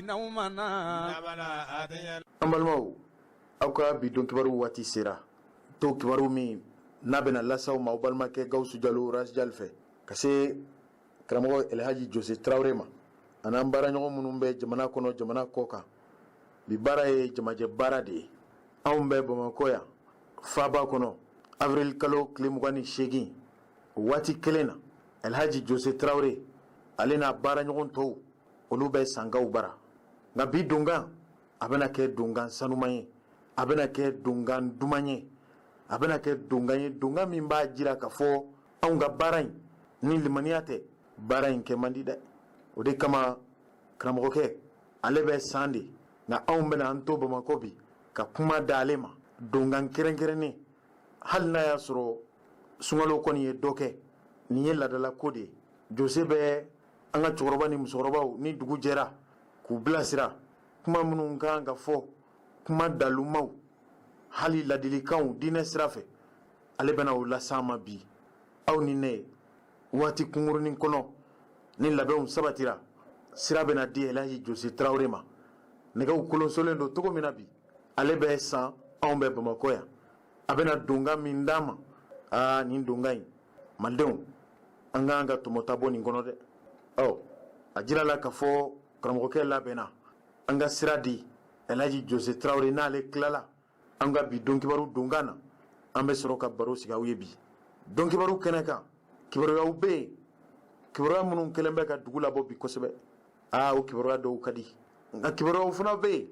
نومنا. An balimaw, aw ka bi don kibaru waati sera to kibaru min n'a bɛna lase aw ma, aw balimakɛ Gawusu Jalo Rasijali fɛ, ka se karamɔgɔ Elhaji Jose Tarawele ma, an'an baaraɲɔgɔn minnu bɛ jamana kɔnɔ, jamana kɔ kan. Bi baara ye jamajɛ baara de ye. Anw bɛ Bamakɔ yan, faaba kɔnɔ, avril kalo tile 28. O waati kelen na, Elhaji Jose Tarawele, ale n'a baaraɲɔgɔn tɔw, olu bɛ Sankaw bara. Nka bi donkan, a bɛna kɛ donkan sanuman ye, a bɛna kɛ donkan duman ye, a bɛna kɛ donkan ye, donkan min b'a jira k'a fɔ anw ka baara in, ni limaniya tɛ, baara in kɛ man di dɛ. O de kama karamɔgɔkɛ, ale bɛ San de, nka anw bɛna an to Bamakɔ bi ka kuma da ale ma donkan kɛrɛnkɛrɛnnen. Hali n'a y'a sɔrɔ sunkalo kɔni ye dɔ kɛ, nin ye ladalako de ye. Jose bɛ an ka cɛkɔrɔba ni musokɔrɔbaw, ni dugu jɛra, k'u bilasira kuma minnu kan ka fɔ, kuma dalumaw, hali ladilikanw diinɛ sira fɛ, ale bɛna o las'an ma bi, aw ni ne ye, waati kunkurunin kɔnɔ. Ni labɛnw sabatira, sira bɛna di Elhaji Jose Tarawele ma. Nɛgɛw kolonsolen don cogo min na bi, ale bɛ San, anw bɛ Bamakɔ yan. A bɛna donkan min d'an ma, aa, nin donkan in, malidenw, an k'an ka tɔmɔta bɔ nin kɔnɔ dɛ. Ɔ, a jirala k'a fɔ karamɔgɔkɛ labɛnna. An ka sira di Elhaji Jose Tarawele. N'ale tilala an ka bi donkibaru donkan na, an bɛ sɔrɔ ka baro sigi aw ye bi donkibaru kɛnɛ kan. Kibaruyaw bɛ yen, kibaruya minnu kɛlen bɛ ka dugu labɔ bi kosɛbɛ. Aa, o kibaruya dɔw ka di, nka kibaruyaw fana bɛ yen,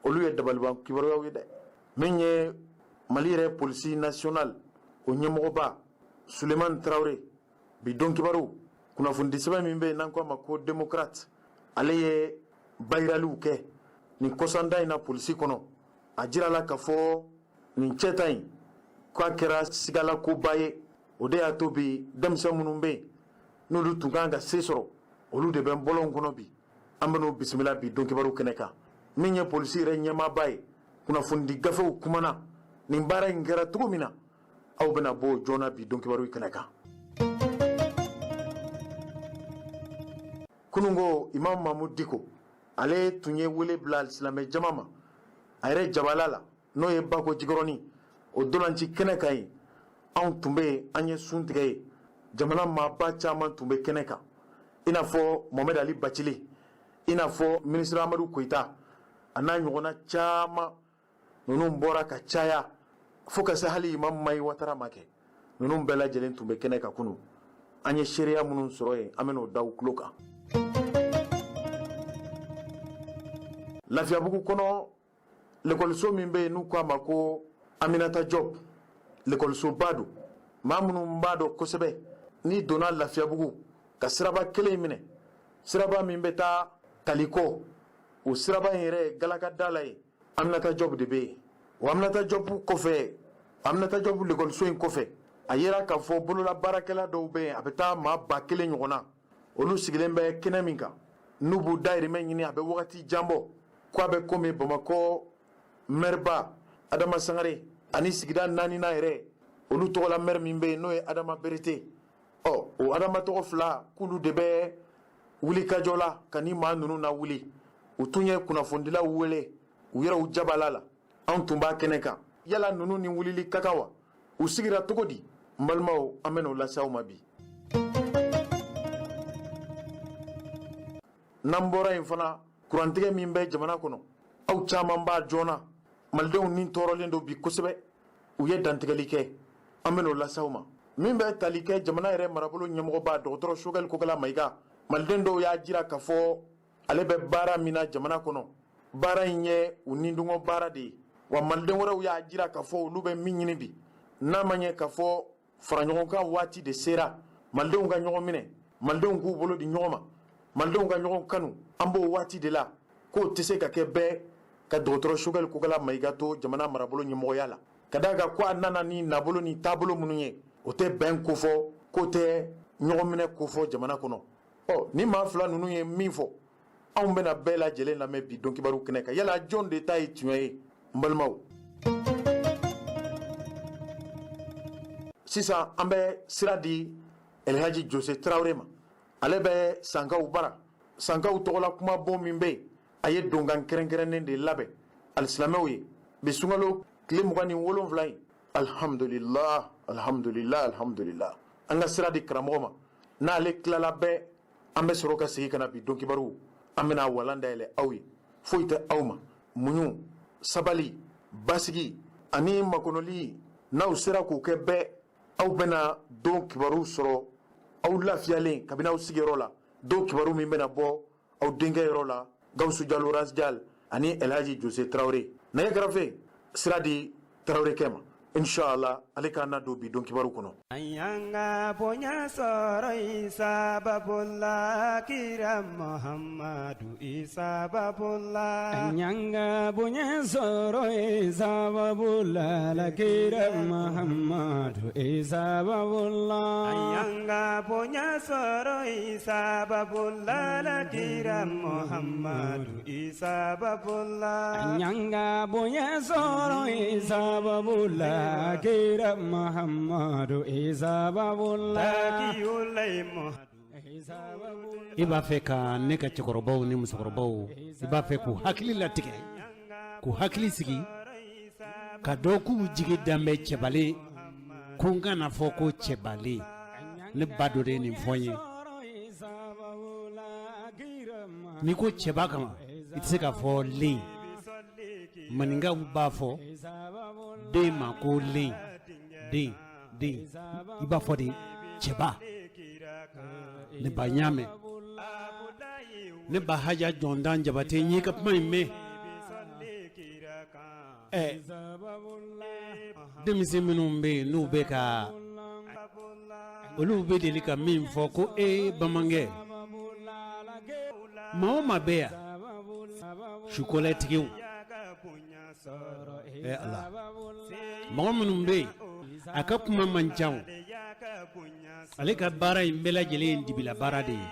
olu ye dabaliban kibaruyaw ye dɛ. Min ye Mali yɛrɛ polisi national o ɲɛmɔgɔba Sulemani Tarawele, bi don kibaru kunnafonidisɛbɛn min bɛ yen n'an ko a ma ko Démocrate, ale ye bayiraliw kɛ nin kɔsanda in na polisi kɔnɔ. A jirala k'a fɔ nin cɛta in k'a kɛra sigalakoba ye. O de y'a to bi denmisɛn minnu bɛ yen, n'olu tun kan ka se sɔrɔ, olu de bɛ bɔlɔn kɔnɔ bi. An bɛn'o bisimila bi don kibaru kɛnɛ kan. Min ye polisi yɛrɛ ɲɛmaaba ye, kunnafonidi gafew kumana nin baara in kɛra cogo min na, aw bɛna bɔ joona bi don kibaru kɛnɛ kan. Kununko, Imam Mamudu Diko, ale tun ye wele bila silamɛ jama ma a yɛrɛ jabala la, n'o ye Bako Jikɔrɔni o dolanci kɛnɛ kan yen. Anw tun bɛ yen, an ye sun tigɛ yen. Jamana maaba caman tun bɛ kɛnɛ kan, i n'a fɔ Mohamed Ali Bacili, i n'a fɔ minisiri Amadu Koyita, a n'a ɲɔgɔnna caman. Ninnu bɔra ka caya fo ka se hali Imam Mayi Watara ma kɛ. Ninnu bɛɛ lajɛlen tun bɛ kɛnɛ kan kunun. An ye seereya minnu sɔrɔ yen, an bɛn'o da u tulo kan. Lafiyabugu kɔnɔ, lekɔliso min bɛ yen n'u ko a ma ko Aminata Jɔp, lekɔlisoba don. Maa minnu b'a dɔn kosɛbɛ, n'i donna Lafiyabugu ka siraba kelen minɛ, siraba min bɛ taa Talikɔ, o siraba in yɛrɛ galaka da la yen, Aminata Jɔp de bɛ yen. O Aminata Jɔp kɔfɛ, Aminata Jɔp lekɔliso in kɔfɛ, a yera k'a fɔ bolola baarakɛla dɔw bɛ yen, a bɛ taa maa 1000 ɲɔgɔn na. Olu sigilen bɛ kɛnɛ min kan, n'u b'u dayirimɛ ɲini, a bɛ wagati jan bɔ. Ko a bɛ komi Bamakɔ mɛriba Adama Sangare ani sigida naaninan yɛrɛ, olu tɔgɔla mɛri min bɛ yen, n'o ye Adama Berete. Ɔ, o Adama tɔgɔ fila, k'olu de bɛ wulikajɔ la ka ni maa ninnu na wuli. U tun ye kunnafonidilaw wele u yɛrɛw jabala la. Anw tun b'a kɛnɛ kan. Yala ninnu ni wulili ka kan wa? U sigira cogo di? N balimaw, an bɛn'o lase aw ma bi. N'an bɔra yen fana, kurantigɛ min bɛ jamana kɔnɔ, aw caman b'a joona, malidenw ni tɔɔrɔlen don bi kosɛbɛ. U ye dantigɛli kɛ, an bɛn'o lase aw ma. Min bɛ tali kɛ jamana yɛrɛ marabolo ɲɛmɔgɔba dɔgɔtɔrɔ Sogɛli Kokala Mayiga, maliden dɔw y'a jira k'a fɔ ale bɛ baara min na jamana kɔnɔ, baara in ye u nidungɔ baara de ye. Wa maliden wɛrɛw y'a jira k'a fɔ olu bɛ min ɲini bi, n'a ma ɲɛ k'a fɔ faraɲɔgɔnkan waati de sera, malidenw ka ɲɔgɔn minɛ, malidenw k'u bolo di ɲɔgɔn ma, malidenw ka ɲɔgɔn kanu, an b'o waati de la. K'o tɛ se ka kɛ bɛɛ ka dɔgɔtɔrɔ Sogɛli Kokala Mayiga to jamana marabolo ɲɛmɔgɔya la, ka d'a kan ko a nana ni nabolo ni taabolo minnu ye, o tɛ bɛn kofɔ, k'o tɛ ɲɔgɔn minɛ kofɔ jamana kɔnɔ. Ɔ, ni maa fila ninnu ye min fɔ, anw bɛna bɛɛ lajɛlen lamɛn bi don kibaru kɛnɛ kan. Yala jɔn de ta ye tiɲɛ ye, n balimaw? Sisan an bɛ sira di Elhaji Jose Tarawele ma. Ale bɛ Sankaw bara. Sankaw tɔgɔla kumabon min bɛ yen, A ye donkan kɛrɛnkɛrɛnnen de labɛn alisilamɛw ye bi sunkalo tile 27 ye. Alhamdulillah, alhamdulillah, alhamdulillah. An ka sira di karamɔgɔ ma, n'ale tilala bɛɛ, an bɛ sɔrɔ ka segin ka na bi don kibaru. An bɛna walan dayɛlɛ aw ye. Foyi tɛ aw ma, muɲu, sabali, basigi ani makɔnɔli. N'aw sera k'o kɛ bɛɛ, aw bɛna don kibaru sɔrɔ aw lafiyalen kabini aw sigiyɔrɔ la. Don kibaru min bɛna bɔ aw denkɛ yɔrɔ la, Gawusu Jalo Rasjal ani Elhaji Jose Tarawele. Nɛgɛ karafe sira di Tarawelekɛ ma, inshallah, ale k'an na don bi don kibaru kɔnɔ. An y'an ka bonya sɔrɔ i sababu la, kira Muhamadu i sababu la. An y'an ka bonya sɔrɔ i sababu la, la kira Muhamadu i sababu la. An y'an ka bonya sɔrɔ i sababu la, la kira Muhamadu i sababu la. An y'an ka bonya sɔrɔ i sababu la, kira Muhamadu i sababu la. I b'a fɛ ka ne ka cɛkɔrɔbaw ni musokɔrɔbaw, i b'a fɛ k'u hakili latigɛ, k'u hakili sigi, ka dɔn k'u jigi danbɛ cɛbalen, ko n kana fɔ ko cɛbalen. Ne ba dɔ de ye nin fɔ n ye. N'i ko cɛba kama, i tɛ se k'a fɔ len. Maninkaw b'a fɔ den ma ko len, den, den. I b'a fɔ de cɛba. Ne ba y'a mɛn, ne ba Haja Jɔndan Jabate, n y'i ka kuma in mɛn. Ɛ, denmisɛn minnu bɛ yen, n'u bɛ ka olu bɛ deli ka min fɔ ko e bamanankɛ, maa o maa bɛ yan, sukɔlɛtigiw, ɛ Ala, mɔgɔ minnu bɛ yen, a ka kuma man ca. Ale ka baara in bɛɛ lajɛlen ye dibila baara de ye.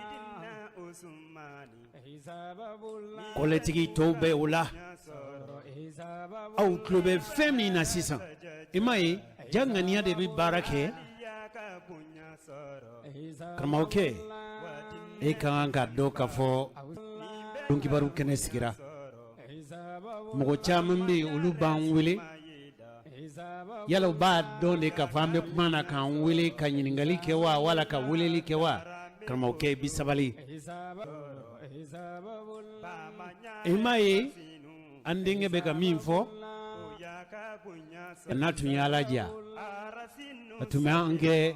Kɔlɛtigi tɔw bɛ o la. Aw tulo bɛ fɛn min na sisan, i m'a ye, ja ŋaniya de bɛ baara kɛ. Karamɔgɔkɛ, e ka kan ka dɔn k'a fɔ don kibaru kɛnɛ sigira. Mɔgɔ caman bɛ yen, olu b'an wele. Yala u b'a dɔn de k'a fɔ an bɛ kuma na k'an wele ka ɲininkali kɛ wa, wala ka weleli kɛ wa? Karamɔgɔkɛ, i bɛ sabali. I m'a ye, an denkɛ bɛ ka min fɔ, n'a tun ye Ala diya, a tun bɛ an kɛ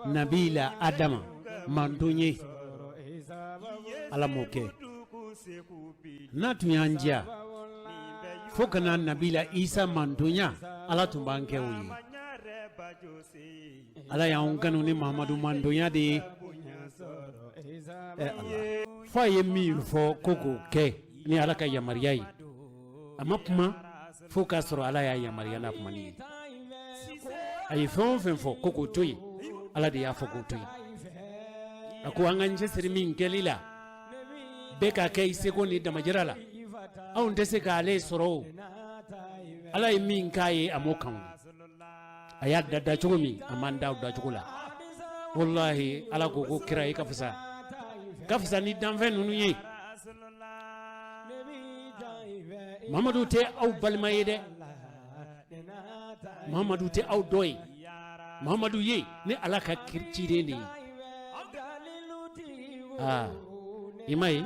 Nabila Adama mantɔn ye. Ala m'o kɛ. N'a tun y'an diya fo ka na Nabila Isa mantonya, Ala tun b'an kɛ o ye. Ala y'an kanu ni Mahamadu mantonya de ye. Ɛ Ala, fo a ye min fɔ ko k'o kɛ ni Ala ka yamaruya ye, a ma kuma fo k'a sɔrɔ Ala y'a yamaruya n'a kumani ye. A ye fɛn o fɛn fɔ ko k'o to yen, Ala de y'a fɔ k'o to yen. A ko an k'an cɛsiri min kɛli la, bɛɛ k'a kɛ i seko ni damajira la. Anw tɛ se k'ale sɔrɔ o. Ala ye min k'a ye, a m'o kan. A y'a da da cogo min, a m'an da o dacogo la. Walahi, Ala ko ko kira, i ka fisa, ka fisa ni danfɛn ninnu ye. Mamadu tɛ aw balima ye dɛ, Mamadu tɛ aw dɔ ye. Mamadu ye ne Ala ka ciden de ye. Aa, i ma ye,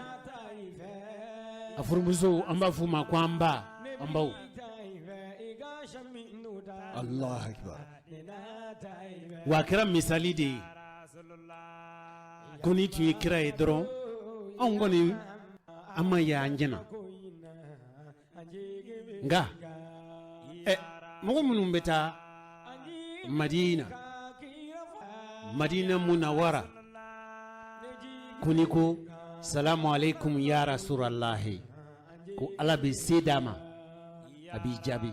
a furumuso, an b'a f'u ma ko an ba, an baw. Allahu akbar. Wa a kɛra misali de ye ko n'i tun ye kira ye dɔrɔn, anw kɔni an ma ye an jɛna. Nka ɛ, mɔgɔ minnu bɛ taa Madina, Madina Munawara, ko n'i ko salamu aleykum ya rasulahi, ko Ala bɛ se d'a ma, a b'i jaabi.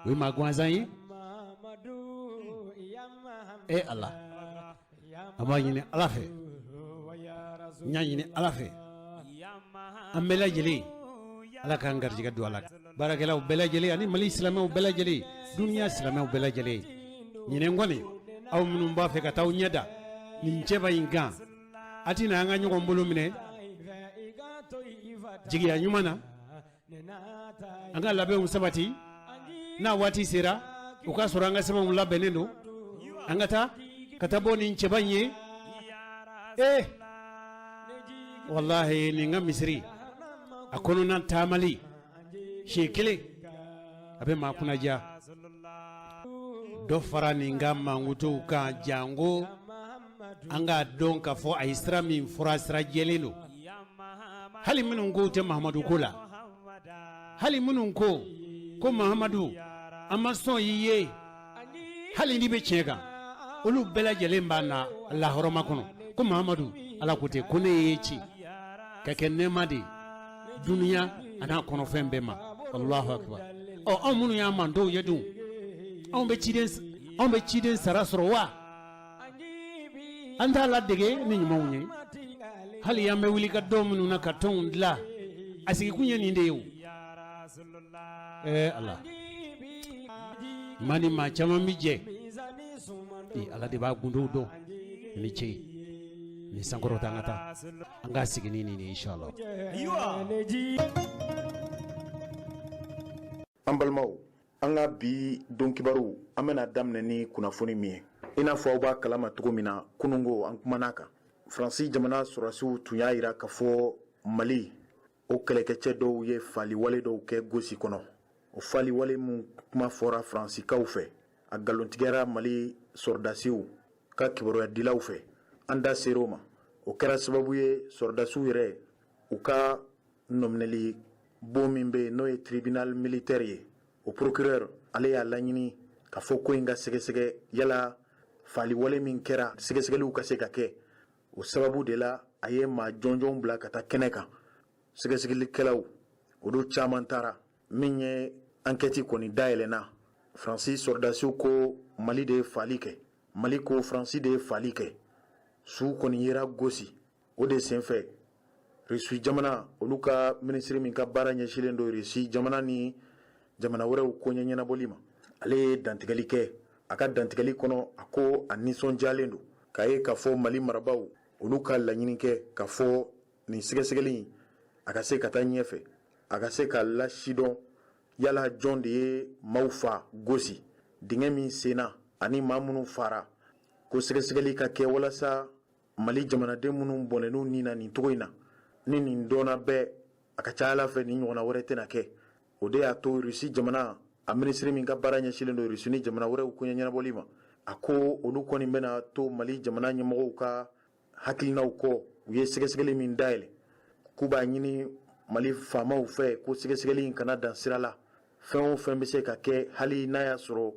O ye maa gansan ye? E Ala, an b'a ɲini Ala fɛ, n y'a ɲini Ala fɛ, an bɛɛ lajɛlen, Ala k'an garijɛgɛ don a la. Baarakɛlaw bɛɛ lajɛlen ani Mali silamɛw bɛɛ lajɛlen, duniya silamɛw bɛɛ lajɛlen, ɲinɛn kɔni, aw minnu b'a fɛ ka taa aw ɲɛ da nin cɛba in kan, a tɛna an ka ɲɔgɔn bolo minɛ. Jigiya ɲuman na, an ka labɛnw sabati, n'a waati sera o k'a sɔrɔ an ka sɛbɛnw labɛnnen don, an ka taa ka taa bɔ nin cɛba in ye. Ee walahi, nin ka misiri a kɔnɔna taamali siɲɛ kelen a bɛ maa kunnaja. Dɔ fara nin ka mankutuw kan, janko an k'a dɔn k'a fɔ a ye sira min fɔra, sira jɛlen don. Hali minnu ko tɛ Mahamadu ko la, hali minnu ko ko Mahamadu an ma sɔn i ye, hali n'i bɛ tiɲɛ kan, olu bɛɛ lajɛlen b'a na lahɔrɔma kɔnɔ ko Mahamadu, Ala ko ten ko ne y'e ci ka kɛ nɛɛma de ye dunuya an'a kɔnɔfɛn bɛɛ ma. Alahu akibar. Ɔ, anw minnu y'a mantonw ye dun, anw bɛ ciden sara sɔrɔ wa? An t'a ladege ni ɲumanw ye. Hali an bɛ wuli ka dɔw minnu na ka tɔnw dilan, a sigikun ye nin de ye o. Ɛɛ Ala, maa ni maa caman bɛ jɛ, ee Ala de b'a gundow dɔn. I ni ce ni sankɔrɔta, an ka taa an k'a sigi ni nin ye inshallah. An balimaw, an ka bi don kibaru, an bɛna daminɛ ni kunnafoni min ye, i n'a fɔ aw b'a kalama cogo min na, kununko an kumana kan, Faransi jamana sɔrɔdasiw tun y'a jira k'a fɔ Mali o kɛlɛkɛcɛ dɔw ye faliwale dɔw kɛ Gosi kɔnɔ. O faliwale min kuma fɔra Faransikaw fɛ, a nkalontigɛra Mali sɔrɔdasiw ka kibaruyadilaw fɛ. An da ser'o ma. O kɛra sababu ye sɔrɔdasiw yɛrɛ u ka nɔminɛli bon min bɛ yen, n'o ye tribunal militaire ye, o procureur ale y'a laɲini ka fɔ ko in ka sɛgɛsɛgɛ, yala faliwale min kɛra, sɛgɛsɛgɛliw ka se ka kɛ. O sababu de la a ye maa jɔnjɔnw bila ka taa kɛnɛ kan. Sɛgɛsɛgɛlikɛlaw olu caman taara min ye, enquête kɔni dayɛlɛnna. Faransi sɔrɔdasiw ko Mali de ye fali kɛ, Mali ko Faransi de ye fali kɛ. Su kɔni yera Gosi. O de senfɛ, Rusi jamana olu ka minisiri min ka baara ɲɛsinnen don Rusi jamana ni jamana wɛrɛw koɲɛ ɲɛnabɔli ma, ale ye dantigɛli kɛ. A ka dantigɛli kɔnɔ, a ko a nisɔndiyalen don k'a ye k'a fɔ Mali marabaaw olu ka laɲini kɛ k'a fɔ nin sɛgɛsɛgɛli a ka se ka taa ɲɛfɛ, a ka se ka lasidɔn yala jɔn de ye maaw fa Gosi, dingɛ min senna ani maa minnu fara, ko sɛgɛsɛgɛli ka kɛ walasa Mali jamanaden minnu bɔnɛn'u ni na nin cogo in na, ni nin dɔnna bɛɛ, a ka ca Ala fɛ nin ɲɔgɔnna wɛrɛ tɛna kɛ. O de y'a to Rusi jamana a minisiri min ka baara ɲɛsinnen don Rusi ni jamana wɛrɛw koɲɛ ɲɛnabɔli ma, a ko olu kɔni bɛna to Mali jamana ɲɛmɔgɔw ka hakilinaw kɔ. U ye sɛgɛsɛgɛli min dayɛlɛ, k'u b'a ɲini Mali faamaw fɛ ko sɛgɛsɛgɛli in kana dan sira la. Fɛn o fɛn bɛ se ka kɛ, hali n'a y'a sɔrɔ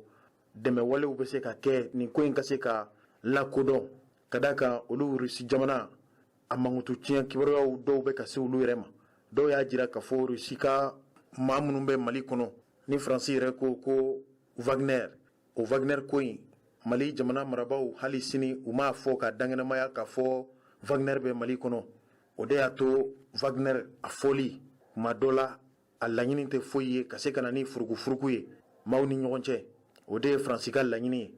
dɛmɛwalew bɛ se ka kɛ, nin ko in ka se ka lakodɔn, ka da kan olu Rusi jamana a mankutu tiɲɛ kibaruyaw dɔw bɛ ka se olu yɛrɛ ma. Dɔw y'a jira k'a fɔ Rusi ka maa minnu bɛ Mali kɔnɔ, ni Faransi yɛrɛ ko ko Wagner, o Wagner ko in, Mali jamana marabaaw hali sini u m'a fɔ ka dankɛnɛmaya k'a fɔ Wagner bɛ Mali kɔnɔ. O de y'a to Wagner a fɔli kuma dɔ la, a laɲini tɛ foyi ye ka se ka na ni furukufuruku ye maaw ni ɲɔgɔn cɛ. O de ye Faransi ka laɲini ye.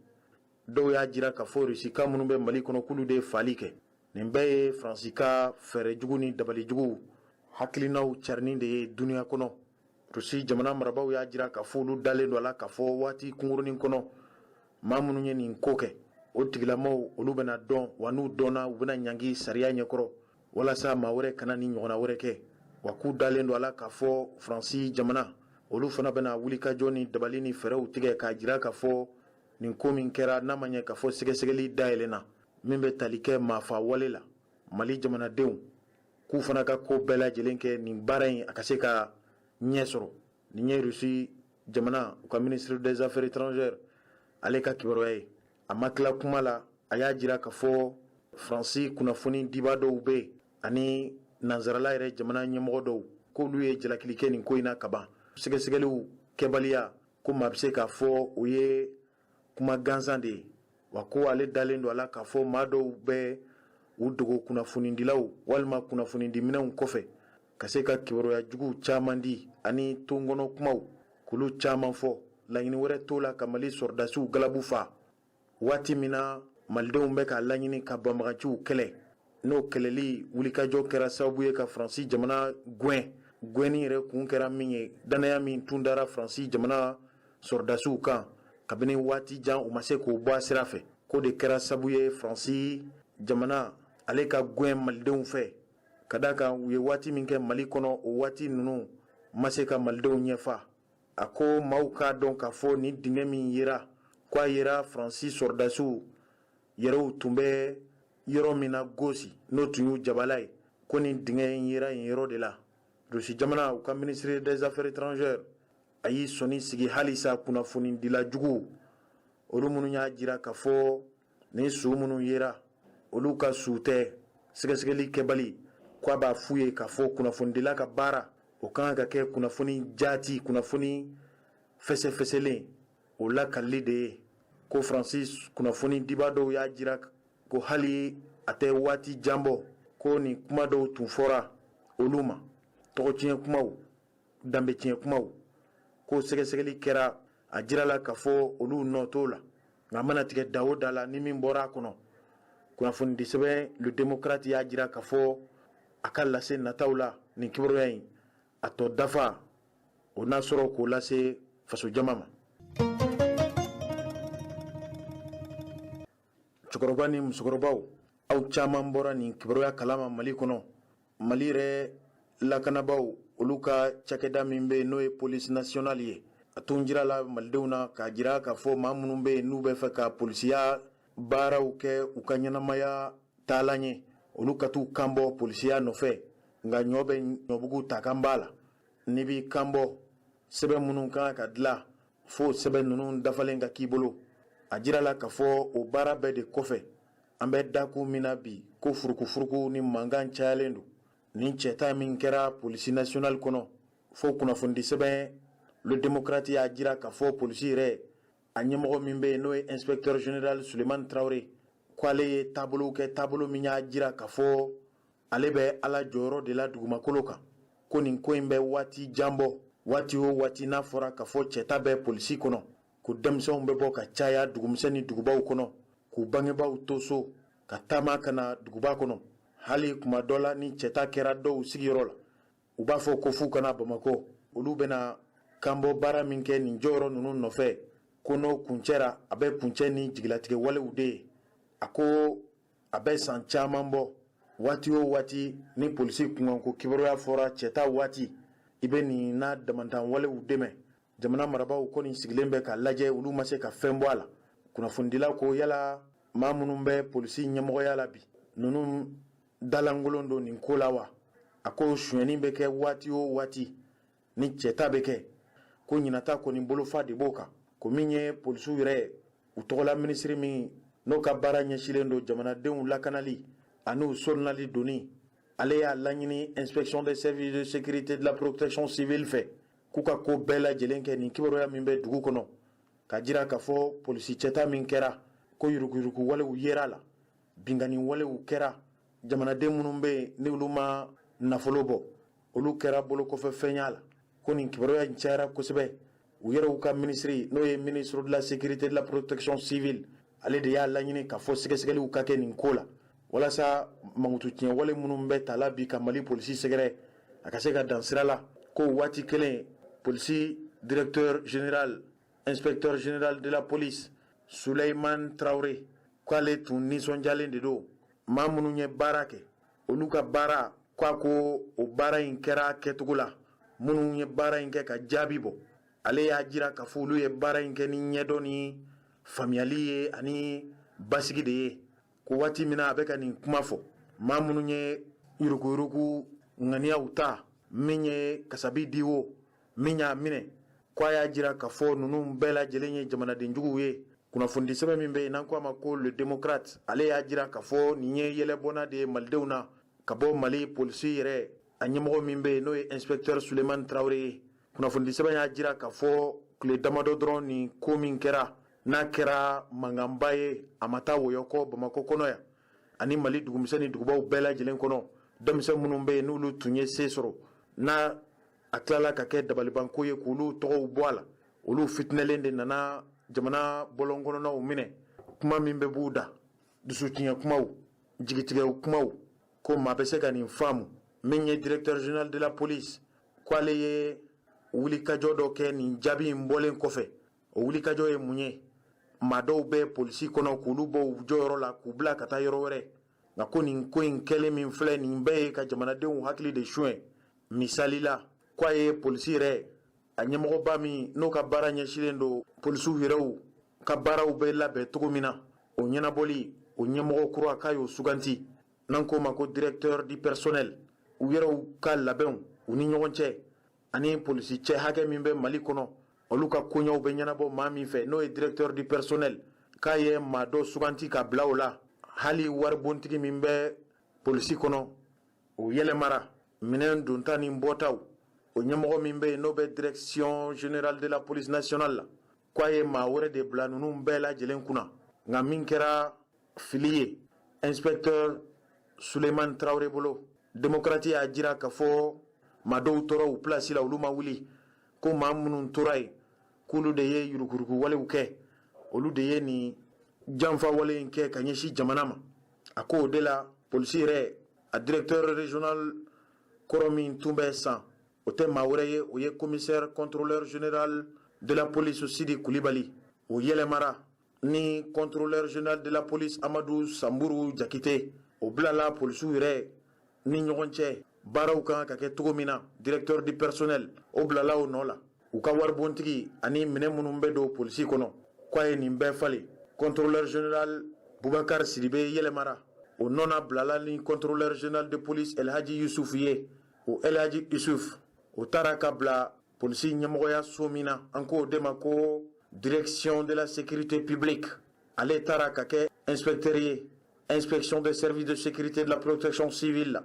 Dɔw y'a jira k'a fɔ Rusika minnu bɛ Mali kɔnɔ, k'olu de ye faali kɛ. Nin bɛɛ ye Faransi ka fɛɛrɛ jugu ni dabali jugu hakilinaw carinni de ye dunuya kɔnɔ. Rusi jamana marabaaw y'a jira k'a fɔ olu dalen don a la k'a fɔ waati kunkurunin kɔnɔ, maa minnu ye nin ko kɛ, o tigilamɔgɔw olu bɛna dɔn wa, n'u dɔnna, u bɛna ɲangi sariya ɲɛkɔrɔ walasa maa wɛrɛ kana ni ɲɔgɔnna wɛrɛ kɛ. Wa k'u dalen don a la k'a fɔ Faransi jamana olu fana bɛna wulikajɔ ni dabali ni fɛɛrɛw tigɛ k'a jira k'a fɔ nin ko min kɛra, n'a ma ɲɛ k'a fɔ sɛgɛsɛgɛli dayɛlɛnna min bɛ tali kɛ maafa wale la, Mali jamanadenw k'u fana ka ko bɛɛ lajɛlen kɛ nin baara in a ka se ka ɲɛ sɔrɔ. Nin ye Rusi jamana u ka ministre des Affaires étrangères ale ka kibaruya ye. A ma tila kuma la, a y'a jira k'a fɔ Faransi kunnafoni diba dɔw bɛ yen ani nansarala yɛrɛ jamana ɲɛmɔgɔ dɔw, k'olu ye jalakili kɛ nin ko in na kaban. Sɛgɛsɛgɛliw kɛbaliya ko maa bɛ se k'a fɔ o ye kuma gansan de ye wa, ko ale dalen don a la k'a fɔ maa dɔw bɛ u dogo kunnafonidilaw walima kunnafonidiminɛnw kɔfɛ ka se ka kibaruya juguw caman di ani tonkɔnɔ kumaw k'olu caman fɔ. Laɲini wɛrɛ t'o la ka Mali sɔrɔdasiw galabu fa waati min na malidenw bɛ k'a laɲini ka banbaganciw kɛlɛ, n'o kɛlɛli wulikajɔ kɛra sababu ye ka Faransi jamana gɛn. Gɛnni yɛrɛ kun kɛra min ye, dannaya min tun dara Faransi jamana sɔrɔdasiw kan kabini waati jan, u ma se k'o bɔ a sira fɛ, k'o de kɛra sabu ye Faransi jamana ale ka gɛn malidenw fɛ, ka d'a kan u ye waati min kɛ Mali kɔnɔ, o waati ninnu ma se ka malidenw ɲɛfa. A ko maaw k'a dɔn k'a fɔ nin dingɛ min yera, ko a yera Faransi sɔrɔdasiw yɛrɛw tun bɛ yɔrɔ min na Gosi, n'o tun y'u jabala ye, ko nin dingɛ in yera yen yɔrɔ de la. Rusi jamana, u ka ministre des Affaires étrangères, a y'i sɔnni sigi halisa kunnafonidila juguw, olu minnu y'a jira k'a fɔ nin su minnu yera, olu ka su tɛ, sɛgɛsɛgɛli kɛbali, ko a b'a f'u ye k'a fɔ kunnafonidila ka baara, o kan ka kɛ kunnafoni jaati, kunnafoni fɛsɛfɛsɛlen, o lakalili de ye. Ko Faransi kunnafoni diba dɔw y'a jira ko hali a tɛ waati jan bɔ, ko nin kuma dɔw tun fɔra olu ma, tɔgɔtiɲɛ kumaw, danbetiɲɛ kumaw, ko sɛgɛsɛgɛli kɛra, a jirala k'a fɔ olu nɔ t'o la. Nka a mana tigɛ da o da la, ni min bɔra a kɔnɔ, kunnafonidisɛbɛn Le Démocrate y'a jira k'a fɔ a ka lase nataw la, nin kibaruya in a tɔ dafa, o n'a sɔrɔ k'o lase fasojama ma. Cɛkɔrɔba ni musokɔrɔbaw, aw caman bɔra nin kibaruya kalama Mali kɔnɔ. Mali yɛrɛ lakanabaaw, olu ka cakɛda min bɛ yen, n'o ye Police nationale ye, a tun jirala malidenw na k'a jira k'a fɔ maa minnu bɛ yen, n'u bɛ fɛ ka polisiya baaraw kɛ u ka ɲɛnamaya taalan ye, olu ka t'u kan bɔ polisiya nɔfɛ. Nka ɲɔ bɛ ɲɔbugu ta kan b'a la, n'i b'i kan bɔ, sɛbɛn minnu kan ka dilan, fo sɛbɛn ninnu dafalen ka k'i bolo. A jirala k'a fɔ o baara bɛɛ de kɔfɛ, an bɛ dakun min na bi, ko furukufuruku ni mankan cayalen don nin cɛta min kɛra Police nationale kɔnɔ, fo kunnafonidisɛbɛn Le Démocrate y'a jira k'a fɔ polisi yɛrɛ a ɲɛmɔgɔ min bɛ yen, n'o ye inspecteur général Sulemani Tarawele, ko ale ye taabolow kɛ, taabolo min y'a jira k'a fɔ ale bɛ Ala jɔyɔrɔ de la dugumakolo kan, ko nin ko in bɛ waati jan bɔ. Waati o waati n'a fɔra k'a fɔ cɛta bɛ polisi kɔnɔ, ko denmisɛnw bɛ bɔ ka caya dugumisɛn ni dugubaw kɔnɔ, k'u bangebaaw to so ka taama ka na duguba kɔnɔ. Hali kuma dɔ la, ni cɛta kɛra dɔw sigiyɔrɔ la, u b'a fɔ ko f'u ka na Bamakɔ. Olu bɛna kanbɔ baara min kɛ nin jɔyɔrɔ ninnu nɔfɛ, ko n'o kuncɛra, a bɛ kuncɛ ni jigilatigɛ walew de ye. A ko a bɛ san caman bɔ, waati o waati ni polisi kunkanko kibaruya fɔra, cɛta waati, i bɛ nin n'a damantan walew dɛmɛ. Jamana marabaaw kɔni sigilen bɛ k'a lajɛ, olu ma se ka fɛn bɔ a la. Kunnafonidila ko yala maa minnu bɛ polisi ɲɛmɔgɔya la bi, ninnu dalankolon don nin ko la wa? A ko sonyɛni bɛ kɛ waati o waati ni cɛta bɛ kɛ, ko ɲinata kɔni bolofa de b'o kan. Ko min ye polisiw yɛrɛ u tɔgɔla minisiri min, n'o ka baara ɲɛsilen don jamanadenw lakanali ani sorinali donni, ale y'a laɲini Inspection des services de sécurité de la protection civile fɛ, k'u ka ko bɛɛ lajɛlen kɛ nin kibaruya min bɛ dugu kɔnɔ ka jira k'a fɔ polisi cɛta min kɛra, ko yuruguyurugu walew yera la, binkanni walew kɛra, jamanaden minnu bɛ yen, ni olu ma nafolo bɔ, olu kɛra bolokɔfɛfɛn y'a la, ko nin kibaruya in cayara kosɛbɛ. U yɛrɛw ka minisiri, n'o ye ministre de la Sécurité de la Protection civile, ale de y'a laɲini k'a fɔ sɛgɛsɛgɛliw ka kɛ nin ko la, walasa mankutu tiɲɛ wale minnu bɛ ta la bi ka Mali polisi sɛgɛrɛ, a ka se ka dan sira la. Ko waati kelen, polisi directeur général, inspecteur général de la police Souleymane Traoré, k'ale tun nisɔndiyalen de don maa minnu ye baara kɛ, olu ka baara, k'a ko o baara in kɛra kɛcogo la. Minnu ye baara in kɛ ka jaabi bɔ, ale y'a jira k'a fɔ olu ye baara in kɛ ni ɲɛdɔn ni faamuyali ye ani basigi de ye. Ko waati min na a bɛ ka nin kuma fɔ, maa minnu ye yuruguyurugu ŋaniyaw ta, min ye kasabi di wo, min y'a minɛ, ko a y'a jira k'a fɔ ninnu bɛɛ lajɛlen ye jamanadenjuguw ye. Kunnafonidi sɛbɛn min bɛ yen, n'an ko a ma ko Le Démocrate, ale y'a jira k'a fɔ nin ye yɛlɛbɔnna de ye malidenw na ka bɔ Mali polisi yɛrɛ a ɲɛmɔgɔ min bɛ yen, n'o ye inspecteur Sulemani Tarawele ye. Kunnafonidi sɛbɛn y'a jira k'a fɔ tile damadɔ dɔrɔn, nin ko min kɛra, n'a kɛra mankanba ye, a ma taa wɔyɔ kɔ Bamakɔ kɔnɔ yan ani Mali dugumisɛn ni dugubaw bɛɛ lajɛlen kɔnɔ. Denmisɛn minnu bɛ yen, n'olu tun ye se sɔrɔ, n'a a tilala ka kɛ dabalibanko ye k'olu tɔgɔw bɔ a la, olu fitinɛlen de nana jamana bɔlɔn kɔnɔnaw minɛ. Kuma min bɛ b'u da, dusutiɲɛ kumaw, jigitigɛw kumaw, ko maa bɛ se ka nin faamu. Min ye directeur général de la police, ko ale ye wulikajɔ dɔ kɛ nin jaabi in bɔlen kɔfɛ. O wulikajɔ ye mun ye? Maa dɔw bɛ polisi kɔnɔ k'olu bɔ u jɔyɔrɔ la k'u bila ka taa yɔrɔ wɛrɛ, nka ko nin ko in kɛlen min filɛ nin bɛɛ ye ka jamanadenw hakili de suɲɛ. Misali la, ko a ye polisi yɛrɛ a ɲɛmɔgɔba min n'o ka baara ɲɛsinnen don polisiw yɛrɛw ka baaraw bɛ labɛn cogo min na, o ɲɛnabɔli, o ɲɛmɔgɔ kura k'a y'o suganti, n'an k'o ma ko directeur du personnel. U yɛrɛw ka labɛnw u ni ɲɔgɔn cɛ ani polisi cɛ hakɛ min bɛ Mali kɔnɔ, olu ka koɲɛw bɛ ɲɛnabɔ maa min fɛ, n'o ye directeur du personnel, k'a ye maa dɔ suganti ka bila o la. Hali waribontigi min bɛ polisi kɔnɔ, o yɛlɛmara. Minɛn donta ni bɔtaw, o ɲɛmɔgɔ min bɛ yen n'o bɛ direction générale de la police nationale la, k'a ye maa wɛrɛ de bila ninnu bɛɛ lajɛlen kunna. Nka min kɛra fili ye inspecteur Suleiman Traoré bolo, Démocrate y'a jira k'a fɔ maa dɔw tora u place la, olu ma wuli, ko maa minnu tora yen, k'olu de ye yuruguyurugu walew kɛ, olu de ye nin janfa wale in kɛ ka ɲɛsin jamana ma. A ko o de la polisi yɛrɛ a directeur régional kɔrɔ min tun bɛ san, o tɛ maa wɛrɛ ye, o ye commissaire contrôleur général de la police Sidi Kulibali, o yɛlɛmara ni contrôleur général de la police Amadu Sanburu Jakite. O bilala polisiw yɛrɛ ni ɲɔgɔn cɛ baaraw kan ka kɛ cogo min na, directeur du personnel, o bilala o nɔ la. U ka waribontigi ani minɛn minnu bɛ don polisi kɔnɔ, k'a ye nin bɛɛ falen. Contrôleur général Bubakar Sidibe yɛlɛmara, o nɔ bilala ni contrôleur général de police Elhaji Yusuf ye. O Elhaji Yusuf, o taara ka bila polisi ɲɛmɔgɔya so min na, an k'o de ma ko direction de la sécurité publique, ale taara ka kɛ inspecteur ye inspection des services de sécurité de la protection civile.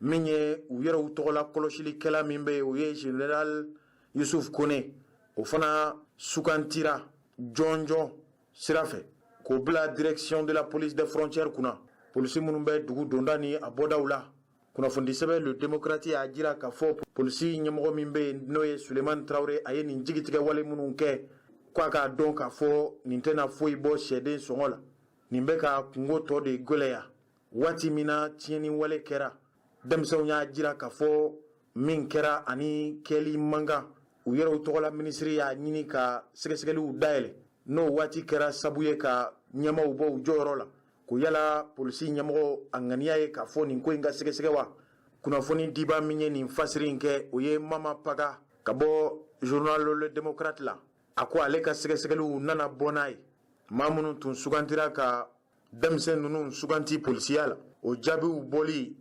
Min ye u yɛrɛw tɔgɔla kɔlɔsilikɛla min bɛ yen, o ye général Yusuf Kone, o fana sugantira jɔnjɔn sira fɛ k'o bila direction de la police des frontières kunna, polisi minnu bɛ dugu donda ni a bɔdaw la. Kunnafoni sɛbɛn Le Démocrate y'a jira k'a fɔ polisi ɲɛmɔgɔ min bɛ yen, n'o ye Suleiman Traoré, a ye nin jigitigɛ wale minnu kɛ, k'a k'a dɔn k'a fɔ nin tɛna foyi bɔ sɛden sɔngɔ la, nin bɛ ka kungo tɔ de gwɛlɛya. Waati min na tiɲɛni wale kɛra, denmisɛnw y'a jira k'a fɔ min kɛra ani kɛli mankan, u yɛrɛw tɔgɔla minisiri y'a ɲini ka sɛgɛsɛgɛliw dayɛlɛ, n'o waati kɛra sabu ye ka ɲɛmaw bɔ u jɔyɔrɔ la, ko yala polisi ɲɛmɔgɔ a ŋaniya ye k'a fɔ nin ko in ka sɛgɛsɛgɛ wa? Kunnafoni diba min ye nin fasiri in kɛ, o ye Mama Paga ka bɔ journal Le Démocrate la. A ko ale ka sɛgɛsɛgɛliw nana bɔ n'a ye, maa minnu tun sugantira ka denmisɛn ninnu suganti polisiya la, o jaabiw bɔli,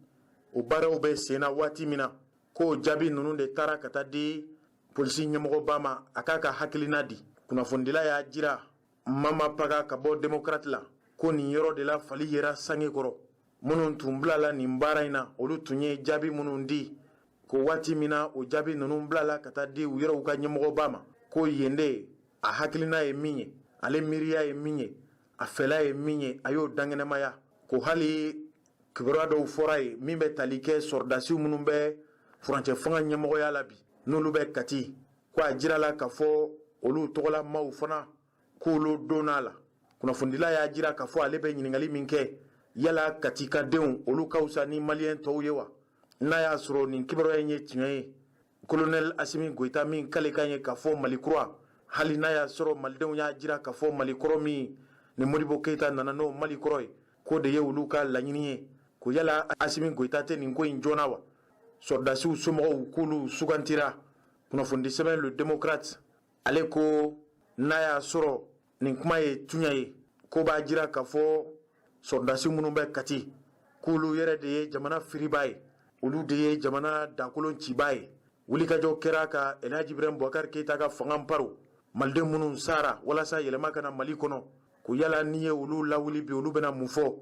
o baaraw bɛ sen na waati min na, k'o jaabi ninnu de taara ka taa di polisi ɲɛmɔgɔba ma, a k'a ka hakilina di. Kunnafonidila y'a jira, Mama Paga ka bɔ Démocrate la, ko nin yɔrɔ de la fali yera sange kɔrɔ. Minnu tun bilala nin baara in na, olu tun ye jaabi minnu di, ko waati min na o jaabi ninnu bilala ka taa di u yɛrɛw ka ɲɛmɔgɔba ma, ko yen de a hakilina ye min ye, ale miiriya ye min ye, a fɛla ye min ye, a y'o dankɛnɛmaya, ko hali kibaruya dɔw fɔra ye min bɛ tali kɛ sɔrɔdasiw minnu bɛ furancɛ fanga ɲɛmɔgɔya la bi, n'olu bɛ Kati, ko a jirala k'a fɔ olu tɔgɔla maaw fana k'olu donna la. Kunnafonidila y'a jira k'a fɔ ale bɛ ɲininkali min kɛ, yala Kati ka denw, olu ka fisa ni maliyɛn tɔw ye wa? N'a y'a sɔrɔ nin kibaruya in ye tiɲɛ ye, colonel Asimi Goyita min k'ale kan ye k'a fɔ Mali kura, hali n'a y'a sɔrɔ malidenw y'a jira k'a fɔ Mali kɔrɔ min ni Modibo Keyita nana n'o Mali kɔrɔ ye, k'o de ye olu ka laɲini ye, ko yala Asimi Goyita tɛ nin ko in joona wa? Sɔrɔdasiw somɔgɔw k'olu sugantira. Kunnafonidi sɛbɛn Le Démocrate, ale ko n'a y'a sɔrɔ nin kuma ye tuɲa ye, ko b'a jira k'a fɔ sɔrɔdasi minnu bɛ Kati, k'olu yɛrɛ de ye jamana firiba ye, olu de ye jamana dakolon ciba ye. Wulikajɔ kɛra ka Elhaji Ibrahim Boubacar Keita ka fanga paro, maliden minnu sara walasa yɛlɛma ka na Mali kɔnɔ, ko yala n'i ye olu lawuli bi, olu bɛna mun fɔ?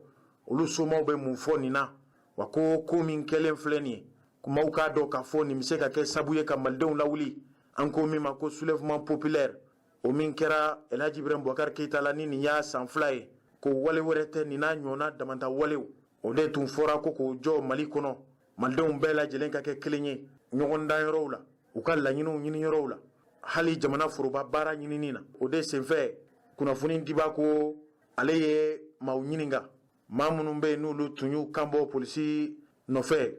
Olu somaw bɛ mun fɔ nin na wa? Ko ko min kɛlen filɛ nin ye, kumaw k'a dɔn k'a fɔ nin bɛ se ka kɛ sabu ye ka malidenw lawuli, an ko min ma ko soulèvement populaire, o min kɛra Elhaji Ibrahim Boubacar Keita la ni nin y'a san 2 ye, ko wale wɛrɛ tɛ nin n'a ɲɔgɔnna damata walew, o de tun fɔra ko k'o jɔ Mali kɔnɔ, malidenw bɛɛ lajɛlen ka kɛ kelen ye ɲɔgɔn dan yɔrɔw la, u ka laɲiniw ɲini yɔrɔw la, hali jamana foroba baara ɲinini na. O de senfɛ kunnafoni diba ko ale ye maaw ɲininka, maa minnu bɛ yen n'olu tun y'u kan bɔ polisi nɔfɛ,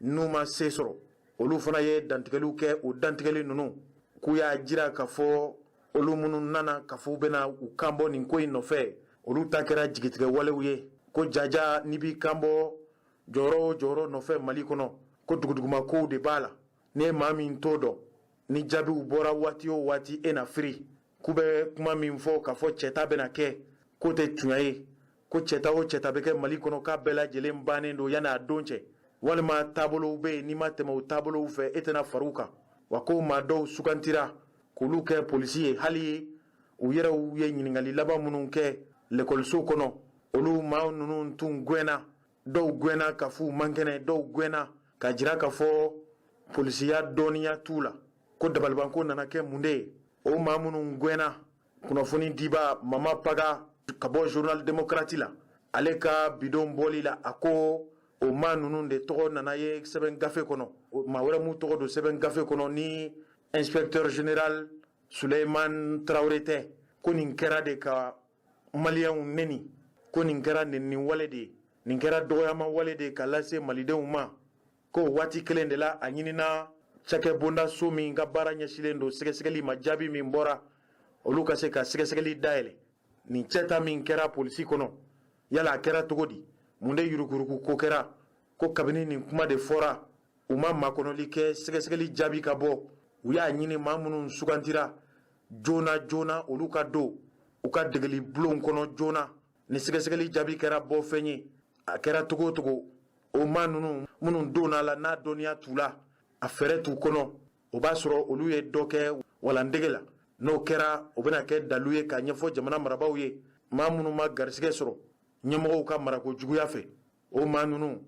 n'u ma se sɔrɔ, Olu fana ye dantigɛliw kɛ. O dantigɛli ninnu, k'u y'a jira k'a fɔ olu minnu nana k'a fɔ u bɛna u kan bɔ nin ko in nɔfɛ, olu ta kɛra jigitigɛ walew ye. Ko jaja, n'i b'i kan bɔ jɔyɔrɔ o jɔyɔrɔ nɔfɛ Mali kɔnɔ, ko duguduguma kow de b'a la. N'i ye maa min t'o dɔn, ni jaabiw bɔra waati o waati, e na firi. K'u bɛ kuma min fɔ k'a fɔ cɛta bɛna kɛ, k'o tɛ tiɲɛ ye. Ko cɛta o cɛta bɛ kɛ Mali kɔnɔ, k'a bɛɛ lajɛlen bannen don yanni a don cɛ, walima taabolow bɛ yen, n'i ma tɛmɛ o taabolow fɛ, e tɛna far'u kan. Wa ko maa dɔw sugantira k'olu kɛ polisi ye, hali u yɛrɛw ye ɲininkali laban minnu kɛ lekɔliso kɔnɔ, olu maa ninnu tun gɛnna. Dɔw gɛnna ka f'u man kɛnɛ, dɔw gɛnna ka jira k'a fɔ polisiya dɔnniya t'u la. Ko dabalibanko nana kɛ mun de ye? O maa minnu gɛnna, kunnafoni diba Mama Paga ka bɔ Journal Démocrate la, ale ka bidon bɔli la, a ko o maa ninnu de tɔgɔ nana ye sɛbɛn gafe kɔnɔ. Maa wɛrɛ m'u tɔgɔ don sɛbɛn gafe kɔnɔ ni inspecteur général Suleiman Traoré tɛ. Ko nin kɛra de ka Maliyɛnw neni, ko nin kɛra nenini wale de ye, nin kɛra dɔgɔyama wale de ye ka lase Malidenw ma. Ko waati kelen de la, a ɲinina cakɛbonda so min ka baara ɲɛsilen don sɛgɛsɛgɛli ma, jaabi min bɔra, olu ka se ka sɛgɛsɛgɛli dayɛlɛ nin cɛta min kɛra polisi kɔnɔ. Yala a kɛra cogo di? Mun de yurukuruku ko kɛra? Ko kabini nin kuma de fɔra, u ma makɔnɔli kɛ sɛgɛsɛgɛli jaabi ka bɔ. U y'a ɲini maa minnu sugantira joona joona, olu ka don u ka degeli bulon kɔnɔ joona. Ni sɛgɛsɛgɛli jaabi kɛra bɔ fɛn ye, a kɛra cogo o cogo, o maa ninnu minnu donna la, n'a dɔnniya t'u la, a fɛɛrɛ t'u kɔnɔ, o b'a sɔrɔ olu ye dɔ kɛ walandege la. N'o kɛra, o bɛna kɛ dalu ye k'a ɲɛfɔ jamana marabaaw ye. Maa minnu ma garisɛgɛ sɔrɔ ɲɛmɔgɔw ka marako juguya fɛ, o maa ninnu,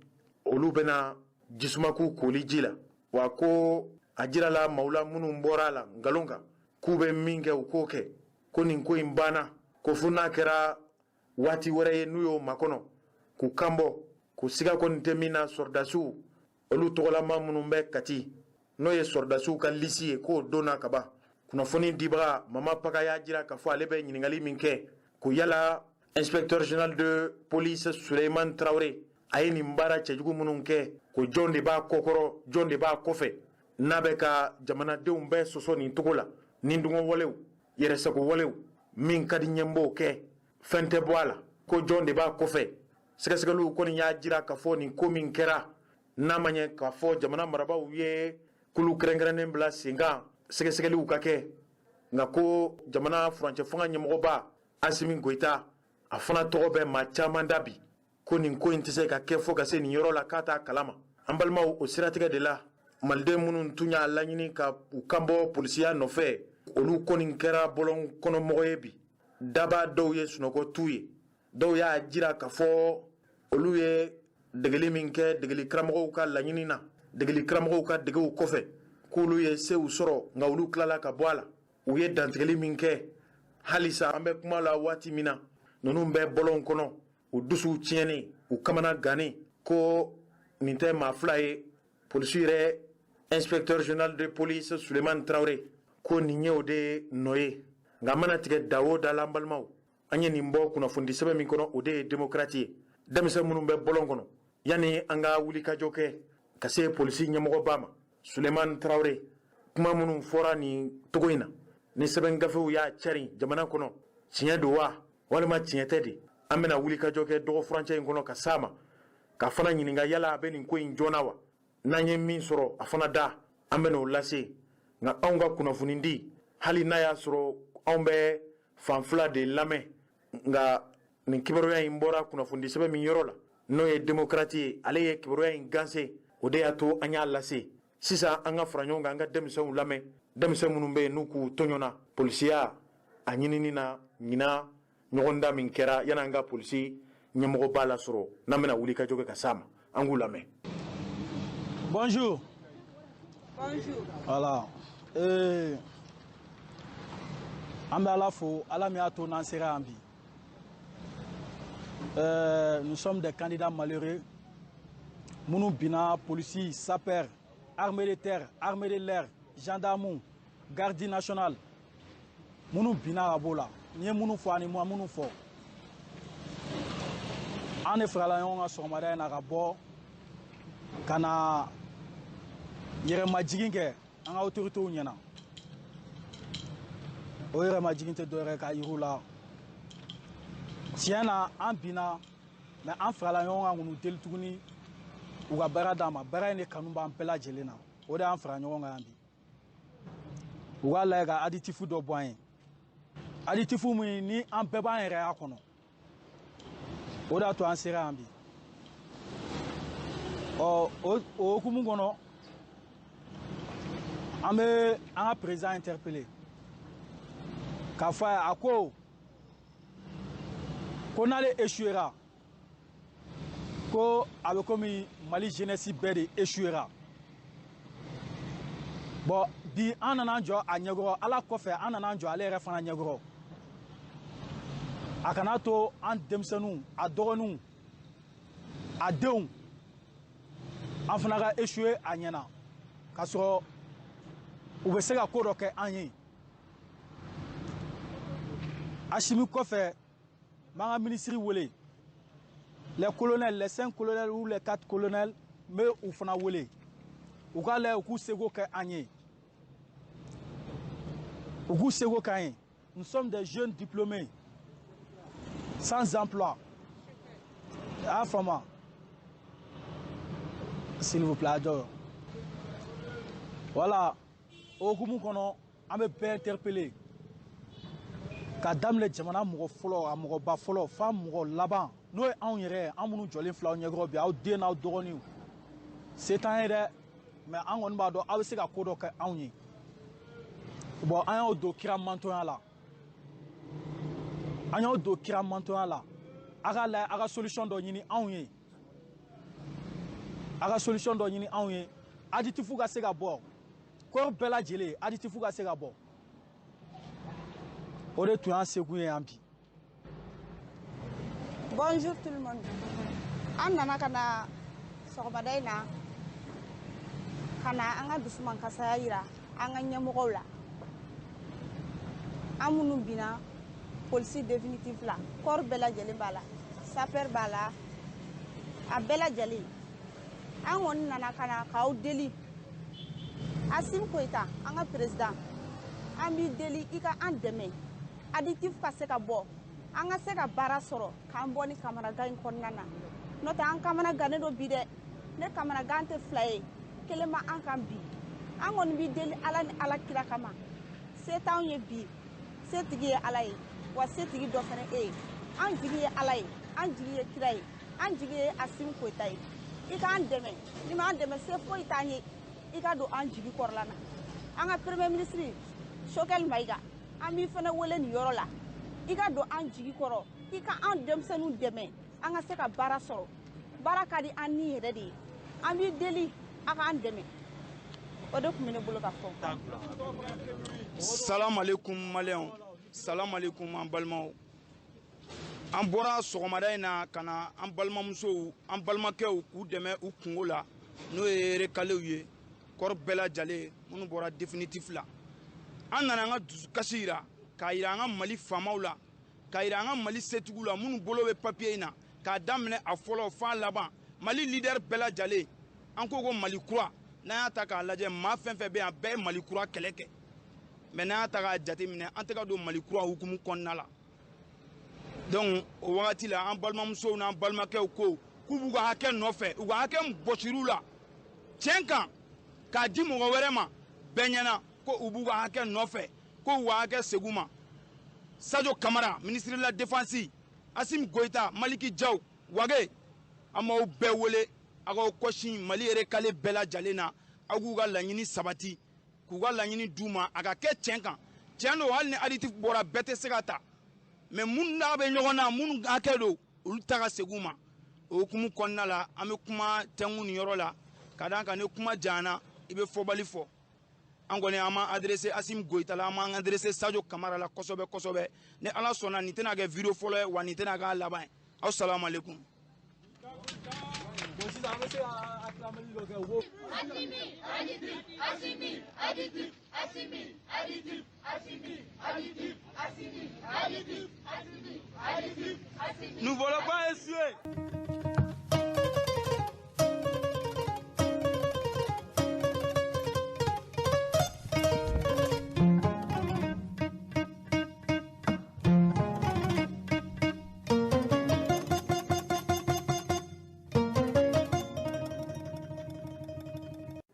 olu bɛna jisumaku koli ji la. Wa ko a jirala maaw la minnu bɔra a la nkalon kan, k'u bɛ min kɛ, u k'o kɛ. Ko nin ko in banna, ko fo n'a kɛra waati wɛrɛ ye, n'u y'o makɔnɔ k'u kanbɔ. K'u siga kɔni tɛ min na, sɔrɔdasiw olu tɔgɔlama minnu bɛ Kati, n'o ye sɔrɔdasiw ka lisi ye, k'o donna ka ban. Kunnafoni dibaga Mama Paga y'a jira k'a fɔ ale bɛ ɲininkali min kɛ, ko yala inspecteur général de police Suleiman Traoré, a ye nin baara cɛjugu minnu kɛ, ko jɔn de b'a kɔkɔrɔ, jɔn de b'a kɔfɛ, n'a bɛ ka jamanadenw bɛɛ sɔsɔ nin cogo la, ni dungɔ walew, yɛrɛsago walew, min ka di ɲɛ n b'o kɛ, fɛn tɛ bɔ a la, ko jɔn de b'a kɔfɛ? Sɛgɛsɛgɛliw kɔni y'a jira k'a fɔ nin ko min kɛra, n'a ma ɲɛ k'a fɔ jamana marabaaw ye kulu kɛrɛnkɛrɛnnen bila sen kan sɛgɛsɛgɛliw ka kɛ, nka ko jamana furancɛ fanga ɲɛmɔgɔba Asimi Goyita, a fana tɔgɔ bɛ maa caman da bi, ko nin ko in tɛ se ka kɛ fo ka se nin yɔrɔ la k'a t'a kalama. An balimaw, o siratigɛ de la, Maliden minnu tun y'a laɲini ka u kanbɔ polisiya nɔfɛ, olu kɔni kɛra bɔlɔn kɔnɔmɔgɔ ye bi. Daba dɔw ye sunɔgɔ t'u ye, dɔw y'a jira k'a fɔ olu ye degeli min kɛ degeli karamɔgɔw ka laɲini na, degeli karamɔgɔw ka degew kɔfɛ, k'olu ye sew sɔrɔ, nka olu tilala ka bɔ a la. U ye dantigɛli min kɛ, halisa an bɛ kuma la waati min na, ninnu bɛ bɔlɔn kɔnɔ, u dusuw tiɲɛnen, u kamana gannen. Ko nin tɛ maa fila ye, polisi yɛrɛ inspecteur général de police Suleiman Traoré, ko nin ye o de nɔ ye. Nka mana tigɛ da o da la, an balimaw, an ye nin bɔ kunnafonidi sɛbɛn min kɔnɔ, o de ye Démocrate ye. Denmisɛn minnu bɛ bɔlɔn kɔnɔ, yanni an ka wulikajɔ kɛ ka se polisi ɲɛmɔgɔba ma Suleiman Traoré, kuma minnu fɔra nin togo in na, ni sɛbɛn gafew y'a cari jamana kɔnɔ, tiɲɛ don wa walima tiɲɛ tɛ de, an bɛna wulikajɔ kɛ dɔgɔ furancɛ in kɔnɔ ka s'a ma, ka fana ɲininka yala a bɛ nin ko in joona wa. N'an ye min sɔrɔ a fana da, an bɛna o lase. Nka anw ka kunnafoni di, hali n'a y'a sɔrɔ anw bɛ fan fila de lamɛn, nka nin kibaruya in bɔra kunnafonidi sɛbɛn min yɔrɔ la, n'o ye Démocrate ye, ale ye kibaruya in ganse, o de y'a to an y'a lase. Sisan an ka fara ɲɔgɔn kan, an ka denmisɛnw lamɛn, denmisɛn minnu bɛ yen n'u k'u tɔɲɔna polisiya a ɲinini na ɲinan ɲɔgɔndan min kɛra. Yanni an ka polisi ɲɛmɔgɔba lasɔrɔ, n'an bɛna wuli ka jɔ kɛ ka s'a ma, an k'u lamɛn. Bonjour. Bonjour. Voilà. An bɛ Ala fo, Ala min y'a to n'an sera yan bi. Nous sommes des candidats malheureux. Minnu binna polisi, sapeur, armée de terre, armée de l'air, gendarme, garde nationale. Minnu binna ka b'o la. N ye minnu fɔ ani ma minnu fɔ. An de farala ɲɔgɔn kan sɔgɔmada in na ka bɔ ka na Yɛrɛmajigin kɛ an ka autorités ɲɛna. O yɛrɛmajigin tɛ dɔwɛrɛ k'a yir'u la. Tiɲɛ na, an binna, mais an farala ɲɔgɔn kan k'u deli tuguni u ka baara d'an ma. Baara in de kanu b'an bɛɛ lajɛlen na, o de y'an fara ɲɔgɔn kan yan bi. U k'a lajɛ ka additif dɔ bɔ an ye, additif min ni an bɛɛ b'an yɛrɛ y'a kɔnɔ. O de y'a to an sera yan bi. Ɔ, o hukumu kɔnɔ, an bɛ an ka président interpeller k'a fɔ a ye, a ko ko n'ale échouera, ko a bɛ komi Mali jeunesse bɛɛ de échouera. Bon, bi an nana an jɔ a ɲɛkɔrɔ. Ala kɔfɛ, an nana an jɔ ale yɛrɛ fana ɲɛkɔrɔ. A kana to an denmisɛnninw, a dɔgɔninw, a denw, an fana ka échouer a ɲɛna, k'a sɔrɔ u bɛ se ka ko dɔ kɛ an ye. Asimi kɔfɛ, n b'an ka minisiri wele, les colonels, les cinq colonels ou les quatre colonels, n bɛ u fana wele u k'a lajɛ u k'u seko kɛ an ye, u k'u seko k'an ye. Nous sommes des jeunes diplômés sans emploi. A y'a faamu, s'il vous plaît, a jɔ. Voilà, o hukumu kɔnɔ, an bɛ bɛɛ interpeller ka daminɛ jamana mɔgɔ fɔlɔ, a mɔgɔba fɔlɔ, f'a mɔgɔ laban, n'o ye anw yɛrɛ ye, an minnu jɔlen filɛ aw ɲɛkɔrɔ bi, aw den n'aw dɔgɔninw. Se t'an ye dɛ, mais an kɔni b'a dɔn aw bɛ se ka ko dɔ kɛ anw ye. Bon, an y'aw don kira mantɔnya la, an y'aw don kira mantɔnya la. A k'a lajɛ, a ka solution dɔ ɲini anw ye, a ka solution dɔ ɲini anw ye. Additif ka se ka bɔ corps bɛɛ lajɛlen, additif ka se ka bɔ. O de tun y'an sekun ye yan bi. Bonjour tout le monde. An nana ka na sɔgɔmada in na ka na an ka dusumankasaya yira an ka ɲɛmɔgɔw la. An minnu binna polisi définitif la, corps bɛɛ lajɛlen b'a la, sapeur b'a la, a bɛɛ lajɛlen. An kɔni nana ka na k'aw deli. Assimi Goïta, an ka président, an b'i deli i ka an dɛmɛ, additif ka se ka bɔ, an ka se ka baara sɔrɔ k'an bɔ ni kamanagan in kɔnɔna na. N'o tɛ, an kamana gannen don bi dɛ. Ne kamanagan tɛ fila ye, kelen ma an kan bi. An kɔni b'i deli Ala ni Ala kira kama. Se t'anw ye bi, setigi ye Ala ye, wa setigi dɔ fana e ye. An jigi ye Ala ye, an jigi ye kira ye, an jigi ye Assimi Goïta ye. I k'an dɛmɛ, n'i m'an dɛmɛ, se foyi t'an ye. I ka don an jigi kɔrɔla na. An ka premier ministre Choguel Maïga, an b'i fana wele nin yɔrɔ la, i ka don an jigi kɔrɔ, i ka an denmisɛnninw dɛmɛ, an ka se ka baara sɔrɔ. Baara ka di an ni yɛrɛ de ye. An b'i deli a k'an dɛmɛ. O de tun bɛ ne bolo ka fɔ. Salam alaikum Maliyɛnw, salam alaikum an balimaw. An bɔra sɔgɔmada in na ka na an balimamusow, an balimakɛw k'u dɛmɛ u kungo la, n'o ye recalés ye, corps bɛɛ lajɛlen minnu bɔra définitif la. An nana an ka dusukasi yira, k'a yira an ka Mali faamaw la, k'a yira an ka Mali setigiw la minnu bolo bɛ papier in na, k'a daminɛ a fɔlɔ f'a laban, Mali leader bɛɛ lajɛlen. An ko ko Mali kura, n'an y'a ta k'a lajɛ, maa fɛn fɛn bɛ yan, bɛɛ ye Mali kura kɛlɛ kɛ. Mais n'an y'a ta k'a jateminɛ, an tɛ ka don Mali kura hukumu kɔnɔna la. Donc o wagati la, an balimamusow n'an balimakɛw ko k'u b'u ka hakɛ nɔfɛ, u ka hakɛ min bɔsir'u la tiɲɛ kan k'a di mɔgɔ wɛrɛ ma bɛɛ ɲɛna, ko u b'u ka hakɛ nɔfɛ, ko u ka hakɛ segin u ma. Sadio Camara, ministre de la Défense, Assimi Goïta, Malick Diaw, Wagué, an b'aw bɛɛ wele aw k'aw kɔsin Mali recalé bɛɛ lajɛlen na, aw k'u ka laɲini sabati, k'u ka laɲini d'u ma, a ka kɛ tiɲɛ kan. Tiɲɛ don, hali ni additif bɔra, bɛɛ tɛ se ka ta, mais minnu n'a bɛ ɲɔgɔn na, minnu hakɛ don, olu ta ka segin u ma. O hukumu kɔnɔna la, an bɛ kuma tɛnku nin yɔrɔ la, ka d'a kan ni kuma janyana, i bɛ fɔbali fɔ. An kɔni, an m'an adressé Assimi Goïta la, an m'an adressé Sadio Camara la kosɛbɛ kosɛbɛ. Ni Ala sɔnna, nin tɛna kɛ vidéo fɔlɔ ye, wa nin tɛna k'a laban ye. Aw salamu aleykum. Bon, sisan an bɛ se ka acclameli dɔ kɛ u b'o. Assimi, additif, Assimi, additif, Assimi, additif, Assimi, additif, Assimi, additif, Assimi, additif, Assimi. Nous voulons pas essuyer.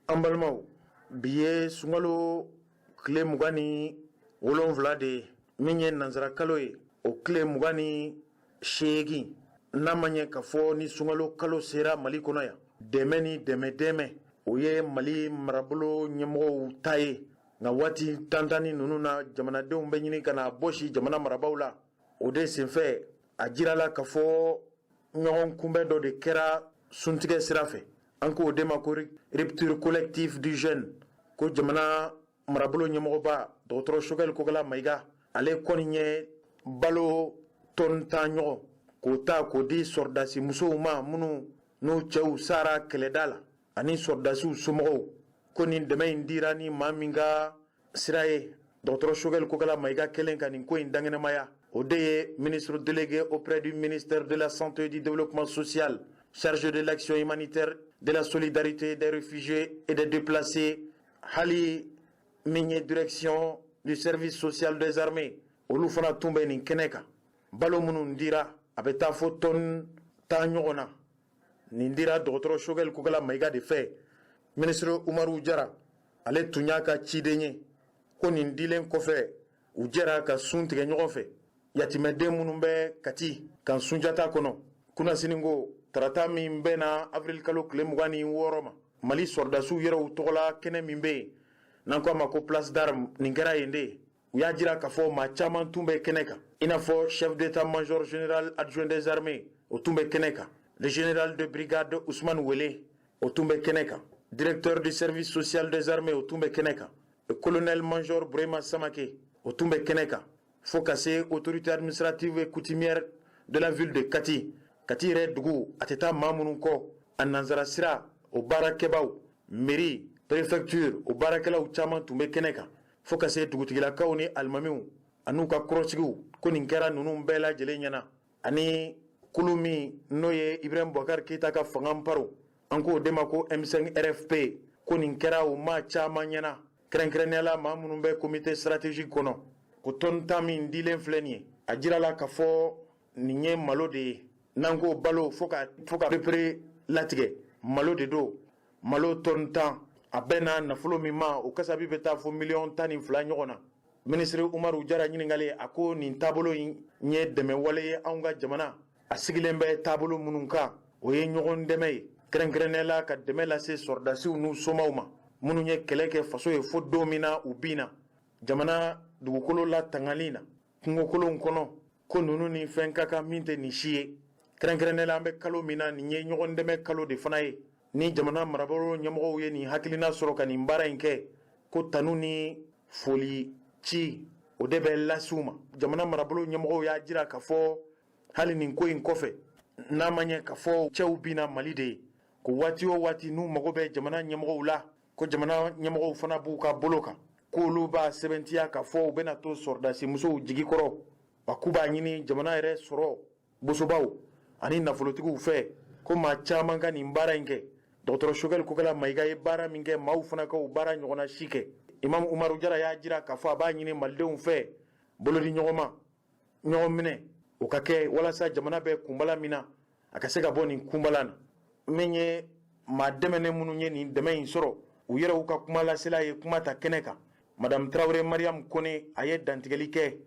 An balimaw, bi ye sunkalo tile 27 de ye, min ye nanzarakalo ye, o tile 28. N'a ma ɲɛ k'a fɔ ni sunkalo kalo sera Mali kɔnɔ yan, dɛmɛ ni dɛmɛ dɛmɛ, o ye Mali marabolo ɲɛmɔgɔw ta ye. Nka waati tantanni ninnu na, jamanadenw bɛ ɲini ka na bɔsi jamana marabaaw la. O de senfɛ, a jirala k'a fɔ ɲɔgɔn kunbɛn dɔ de kɛra suntigɛ sira fɛ, an k'o de ma ko rupture collective du jeûne, ko jamana marabolo ɲɛmɔgɔba dɔgɔtɔrɔ Sogɛli Kokala Mayiga, ale kɔni ye balo tɔni 10 ɲɔgɔn k'o ta k'o di sɔrɔdasi musow ma minnu n'u cɛw sara kɛlɛda la, ani sɔrɔdasiw somɔgɔw. Ko nin dɛmɛ in dira ni maa min ka sira ye, dɔgɔtɔrɔ Sogɛli Kokala Mayiga kɛlen ka nin ko in dankɛnɛmaya, o de ye ministre délégué auprès du ministère de la Santé et du Développement social, chargé de l'action humanitaire, de la solidarité, des réfugiés et des déplacés, hali min ye direction du service social des armées, olu fana tun bɛ nin kɛnɛ kan. Balo minnu dira, a bɛ taa fo tɔni 10 ɲɔgɔn na. Nin dira dɔgɔtɔrɔ Sogɛli Kokala Mayiga de fɛ. Ministre Umaru Jara, ale tun y'a ka ciden ye. Ko nin dilen kɔfɛ, u jɛra ka sun tigɛ ɲɔgɔn fɛ yatimɛden minnu bɛ Kati kan Sunjata kɔnɔ. Kunasini ko tarata min bɛnna avril kalo tile 26 ma, Mali sɔrɔdasiw yɛrɛw tɔgɔla kɛnɛ min bɛ yen n'an ko a ma ko place d'armes, nin kɛra yen de. U y'a jira k'a fɔ maa caman tun bɛ kɛnɛ kan, i n'a fɔ chef d'état-major général adjoint des armées, o tun bɛ kɛnɛ kan, le général de brigade Ousmane Wele, o tun bɛ kɛnɛ kan, directeur du service social des armées, o tun bɛ kɛnɛ kan, le colonel major Brema Samake, o tun bɛ kɛnɛ kan, fo ka se autorité administrative et coutumière de la ville de Kati, Kati yɛrɛ dugu a tɛ taa maa minnu kɔ, a nansara sira o baarakɛbaw, mairie, préfecture, o baarakɛlaw caman tun bɛ kɛnɛ kan, fo ka se dugutigilakaw ni alimamiw an'u ka kɔrɔsigiw. Ko nin kɛra ninnu bɛɛ lajɛlen ɲɛna, ani kulu min n'o ye Ibrahim Boubacar Keita ka fanga paro, an k'o de ma ko M5 RFP, ko nin kɛra o maa caman ɲɛna, kɛrɛnkɛrɛnnenya la maa minnu bɛ comité stratégique kɔnɔ. Ko tɔni 10 min dilen filɛ nin ye, a jirala k'a fɔ nin ye malo de ye. N'an ko balo, fo ka perepere latigɛ, malo de don. Malo tɔni 10, a bɛɛ n'a nafolo min ma, o kasabi bɛ taa fo miliyɔn 12 ɲɔgɔn na. Minisiri Umaru Jara ɲininkalen, a ko nin taabolo in ye dɛmɛ wale ye anw ka jamana a sigilen bɛ taabolo minnu kan, o ye ɲɔgɔn dɛmɛ ye, kɛrɛnkɛrɛnnenya la ka dɛmɛ lase sɔrɔdasiw n'u somaw ma minnu ye kɛlɛ kɛ faso ye fo don min na u binna jamana dugukolo la tangali na kungokolonw kɔnɔ. Ko ninnu ni fɛn ka kan min tɛ nin si ye, kɛrɛnkɛrɛnnenya la an bɛ kalo min na, nin ye ɲɔgɔn dɛmɛ kalo de fana ye. Ni jamana marabolo ɲɛmɔgɔw ye nin hakilina sɔrɔ ka nin baara in kɛ, ko tanu ni foli ci, o de bɛ lase u ma. Jamana marabolo ɲɛmɔgɔw y'a jira k'a fɔ hali nin ko in kɔfɛ, n'a ma ɲɛ k'a fɔ cɛw binna Mali de ye, ko waati o waati n'u mago bɛ jamana ɲɛmɔgɔw la, ko jamana ɲɛmɔgɔw fana b'u ka bolo kan, k'olu b'a sɛbɛntiya k'a fɔ u bɛna to sɔrɔdasi musow jigi kɔrɔ, wa k'u b'a ɲini jamana yɛrɛ sɔrɔ bosobaw ani nafolotigiw fɛ, ko maa caman ka nin baara in kɛ. Dɔgɔtɔrɔ Sogɛli Kokala Mayiga ye baara min kɛ, maaw fana ka o baara ɲɔgɔnna si kɛ. Imam Umaru Jara y'a jira k'a fɔ a b'a ɲini malidenw fɛ, bolodi ɲɔgɔnma, ɲɔgɔn minɛ, o ka kɛ walasa jamana bɛ kunbala min na, a ka se ka bɔ nin kunbala na. Min ye maa dɛmɛnen minnu ye nin dɛmɛ in sɔrɔ, u yɛrɛw ka kuma lasela ye kuma ta kɛnɛ kan. Madame Tarawele Mariam Kone, a ye dantigɛli kɛ.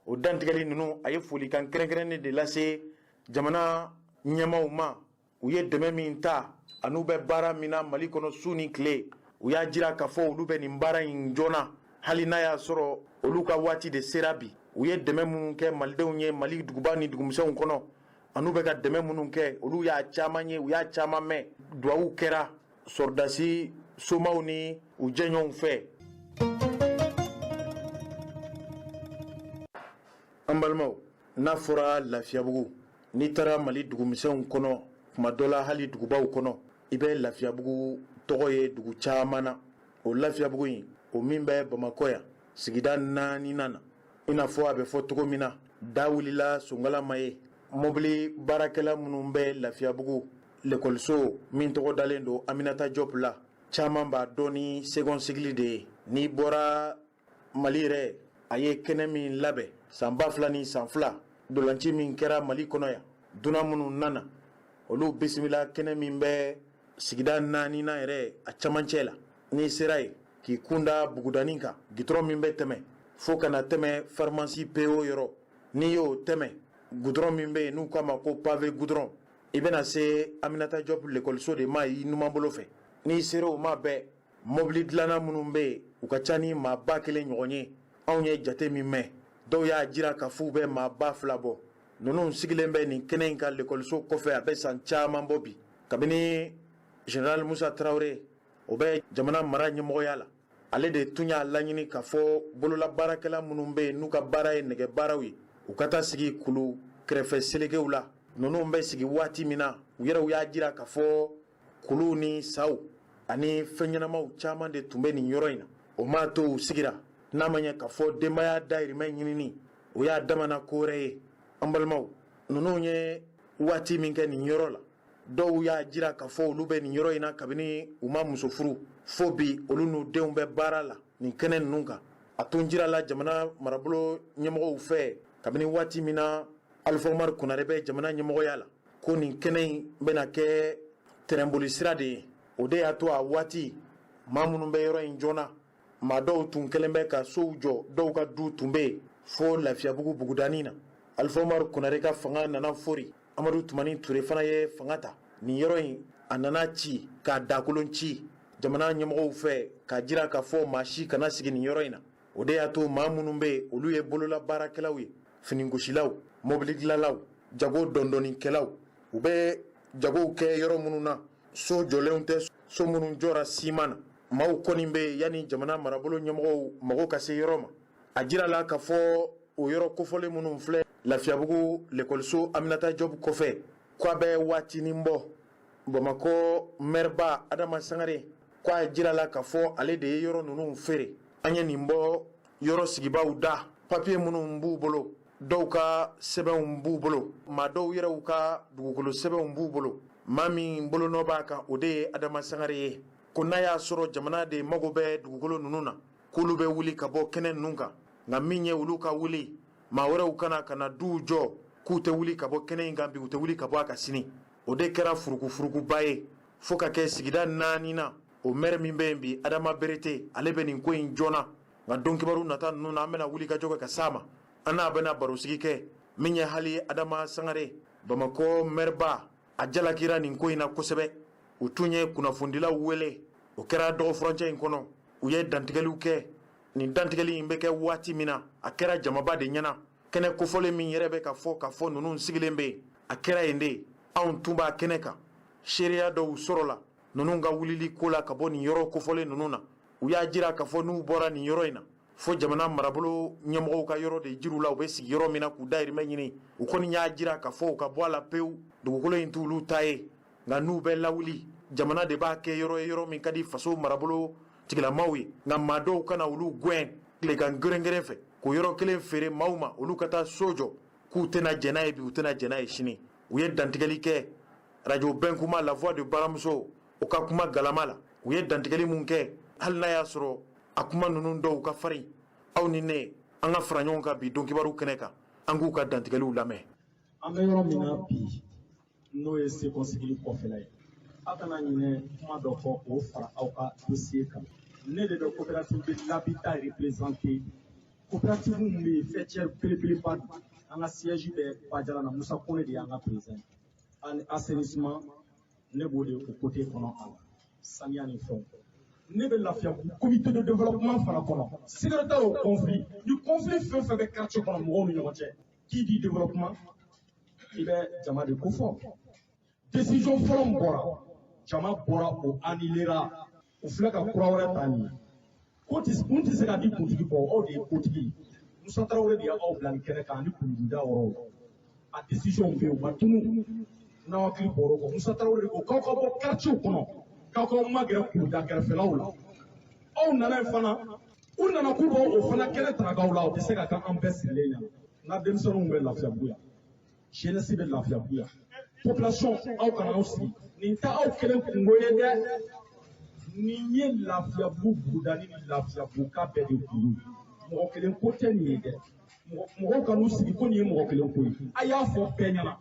O dantigɛli ninnu, a ye folikan kɛrɛnkɛrɛnnen de lase jamana ɲɛmaaw ma, u ye dɛmɛ min ta an'u bɛ baara min na Mali kɔnɔ su ni tile. U y'a jira k'a fɔ olu bɛ nin baara in joona, hali n'a y'a sɔrɔ olu ka waati de sera bi. U ye dɛmɛ minnu kɛ malidenw ye Mali duguba ni dugumisɛnw kɔnɔ, an'u bɛ ka dɛmɛ minnu kɛ, olu y'a caman ye, u y'a caman mɛn. Duwawu kɛra sɔrɔdasi somaw ni u jɛɲɔgɔnw fɛ. An balimaw, n'a fɔra Lafiyabugu, n'i taara Mali dugumisɛnw kɔnɔ, tuma dɔ la hali dugubaw kɔnɔ, i bɛ Lafiyabugu tɔgɔ ye dugu caman na. O Lafiyabugu in, o min bɛ Bamakɔ yan sigida naaninan na, i n'a fɔ a bɛ fɔ cogo min na, da wulila sonkala ma ye. Mobili baarakɛla minnu bɛ Lafiyabugu lekɔliso min tɔgɔ dalen don Aminata Jɔp la, caman b'a dɔn ni second cycle de ye. N'i bɔra Mali yɛrɛ, a ye kɛnɛ min labɛn san 2002, dolanci min kɛra Mali kɔnɔ yan, dunan minnu nana, olu bisimila kɛnɛ min bɛ sigida naaninan yɛrɛ a camancɛ la. N'i sera yen k'i kunda bugudanin kan, gitɔrɔn min bɛ tɛmɛ fo ka na tɛmɛ pharmacie PO yɔrɔ, n'i y'o tɛmɛ, gudɔrɔn min bɛ yen n'u k'a ma ko pavé goudron, i bɛna se Aminata Diop lekɔliso de ma i numan bolo fɛ. N'i sera o ma bɛɛ, mobili dilanna minnu bɛ yen, u ka ca ni maa 1000 ɲɔgɔn ye. Anw ye jate min mɛn, dɔw y'a jira k'a f'u bɛ maa 2000 bɔ. Ninnu sigilen bɛ nin kɛnɛ in kan lekɔliso kɔfɛ, a bɛ san caman bɔ bi. Kabini général Musa Tarawele, o bɛ jamana mara ɲɛmɔgɔya la, ale de tun y'a laɲini k'a fɔ bololabaarakɛla minnu bɛ yen n'u ka baara ye nɛgɛ baaraw ye, u ka taa sigi kulu kɛrɛfɛ selekew la. Ninnu bɛ sigi waati min na, u yɛrɛw y'a jira k'a fɔ kuluw ni saw ani fɛn ɲɛnamaw caman de tun bɛ nin yɔrɔ in na. O m'a to u sigira, n'a ma ɲɛ k'a fɔ denbaya dayirimɛ ɲinini, o y'a damana ko wɛrɛ ye. An balimaw, ninnu ye waati min kɛ nin yɔrɔ la, dɔw y'a jira k'a fɔ olu bɛ nin yɔrɔ in na kabini u ma muso furu fo bi, olu n'u denw bɛ baara la nin kɛnɛ ninnu kan. A tun jirala jamana marabolo ɲɛmɔgɔw fɛ kabini waati min na Alpha Umaru Konare bɛ jamana ɲɛmɔgɔya la, ko nin kɛnɛ in bɛna kɛ tɛrɛnboli sira de ye. O de y'a to a waati maa minnu bɛ yɔrɔ in joona, maa dɔw tun kɛlen bɛ ka sow jɔ, dɔw ka du tun bɛ yen fo Lafiyabugu bugudanin na. Alpha Umaru Konare ka fanga nana fori, Amadu Tumani Ture fana ye fanga ta. Nin yɔrɔ in, a nana ci k'a dakolon ci jamana ɲɛmɔgɔw fɛ k'a jira k'a fɔ maa si kana sigi nin yɔrɔ in na. O de y'a to maa minnu bɛ yen, olu ye bololabaarakɛlaw ye, finigosilaw, mobili dilanlaw, jago dɔndɔnnikɛlaw. U bɛ jagow kɛ yɔrɔ minnu na, so jɔlenw tɛ, so minnu jɔra siman na. Maaw kɔni bɛ yen yanni jamana marabolo ɲɛmɔgɔw mago ka se yɔrɔ ma. A jirala k'a fɔ o yɔrɔ kofɔlen minnu filɛ Lafiyabugu lekɔliso Aminata Diop kɔfɛ, k'a bɛ waatinin bɔ, Bamakɔ mɛriba Adama Sangare ko a jirala k'a fɔ ale de ye yɔrɔ ninnu feere. An ye nin bɔ yɔrɔ sigibaw da, papiye minnu b'u bolo, dɔw ka sɛbɛnw b'u bolo, maa dɔw yɛrɛw ka dugukolo sɛbɛnw b'u bolo. Maa min bolonɔ b'a kan, o de ye Adama Sangare ye. Ko n'a y'a sɔrɔ jamana de mago bɛ dugukolo ninnu na, k'olu bɛ wuli ka bɔ kɛnɛ ninnu kan, nka min ye olu ka wuli, maa wɛrɛw kana ka na duw jɔ, k'u tɛ wuli ka bɔ kɛnɛ in kan bi, u tɛ wuli ka bɔ a kan sini. O de kɛra furukufurukuba ye fo ka kɛ sigida 4 na. O maire min bɛ yen bi, Adama Berete, ale bɛ nin ko in joona, nka don kibaru nata ninnu na, an bɛna wuli ka jɔ kɛ ka s'a ma, an n'a bɛna barosigi kɛ. Min ye hali Adama Sangare, Bamakɔ mɛriba, a jalakira nin ko in na kosɛbɛ. U tun ye kunnafonidilaw wele, o kɛra dɔgɔfurancɛ in kɔnɔ, u ye dantigɛliw kɛ. Nin dantigɛli in bɛ kɛ waati min na, a kɛra jamaba de ɲɛna. Kɛnɛ kofɔlen min yɛrɛ bɛ ka fɔ k'a fɔ ninnu sigilen bɛ yen, a kɛra yen de. Anw tun b'a kɛnɛ kan. Seereya dɔw sɔrɔla ninnu ka wulili ko la ka bɔ nin yɔrɔ kofɔlen ninnu na. U y'a jira k'a fɔ n'u bɔra nin yɔrɔ in na, fo jamana marabolo ɲɛmɔgɔw ka yɔrɔ de jir'u la, u bɛ sigi yɔrɔ min na k'u dayirimɛ ɲini. U kɔni y'a jira k'a fɔ u ka bɔ a la pewu, dugukolo in t'olu ta ye, nka n'u bɛ lawuli, jamana de b'a kɛ yɔrɔ ye, yɔrɔ min ka di faso marabolo tigilamaw ye. Nka maa dɔw kana olu gɛn tilegan gɛrɛngɛrɛn fɛ k'o yɔrɔ kelen feere maaw ma, olu ka taa so jɔ, k'u tɛna jɛn n'a ye bi, u tɛna jɛn n'a ye sini. U ye dantigɛli kɛ radio Bɛnkuma, La Voix de Baramuso, o ka kuma galama la. U ye dantigɛli mun kɛ, hali n'a y'a sɔrɔ a kuma ninnu dɔw ka farin, aw ni ne, an ka fara ɲɔgɔn kan bi don kibaru kɛnɛ kan, an k'u ka dantigɛliw lamɛn. An bɛ yɔrɔ min na bi, n'o ye sekɔsigili kɔfɛla ye, aw kana ɲinɛ kuma dɔ kɔ k'o fara aw ka dossier kan. Ne de bɛ coopérative de l'habitat représenter. Coopérative min bɛ yen, faîtière belebeleba don. An ka siège bɛ Bajara na, Musa Kone de y'an ka président. Ani assainissement, ne b'o de o côté kɔnɔ, a la saniya ni fɛnw. Ne bɛ Lafiyabugu comité de développement fana kɔnɔ, secrétaire au conflit. Ni conflit fɛn fɛn bɛ quartier kɔnɔ, mɔgɔw ni ɲɔgɔn cɛ, qui dit développement, i bɛ jama de ko fɔ. Décision fɔlɔ min bɔra, jama bɔra, o annulera. U filɛ ka kura wɛrɛ ta nin ye. Ko ti kun tɛ se ka di kuntigi kɔ, aw de ye kotigi ye. Musa Tarawele de y'aw bila nin kɛnɛ kan ani kunjuda yɔrɔw. A décision bɛ yen, u ma tunu. N'aw hakili bɔr'o kɔ, Musa Tarawele de ko k'aw ka bɔ quartier kɔnɔ, k'aw k'aw magɛrɛ kuluda kɛrɛfɛlaw la. Aw nana yen fana, u nana k'u b'o fana kɛnɛ ta k'aw la, o tɛ se ka kɛ an bɛɛ sigilen ɲɛna. N ka denmisɛnninw bɛ Lafiyabugu yan, jeunesse bɛ Lafiyabugu yan, population, aw kana aw sigi. Nin tɛ aw kelen kungo ye dɛ, nin ye Lafiyabugu bugudani ni Lafiyabugu ka bɛɛ de kungo ye. Mɔgɔ kelen ko tɛ nin ye dɛ. Mɔgɔw kan'u sigi ko nin ye mɔgɔ kelen ko ye. A y'a fɔ bɛɛ ɲɛna.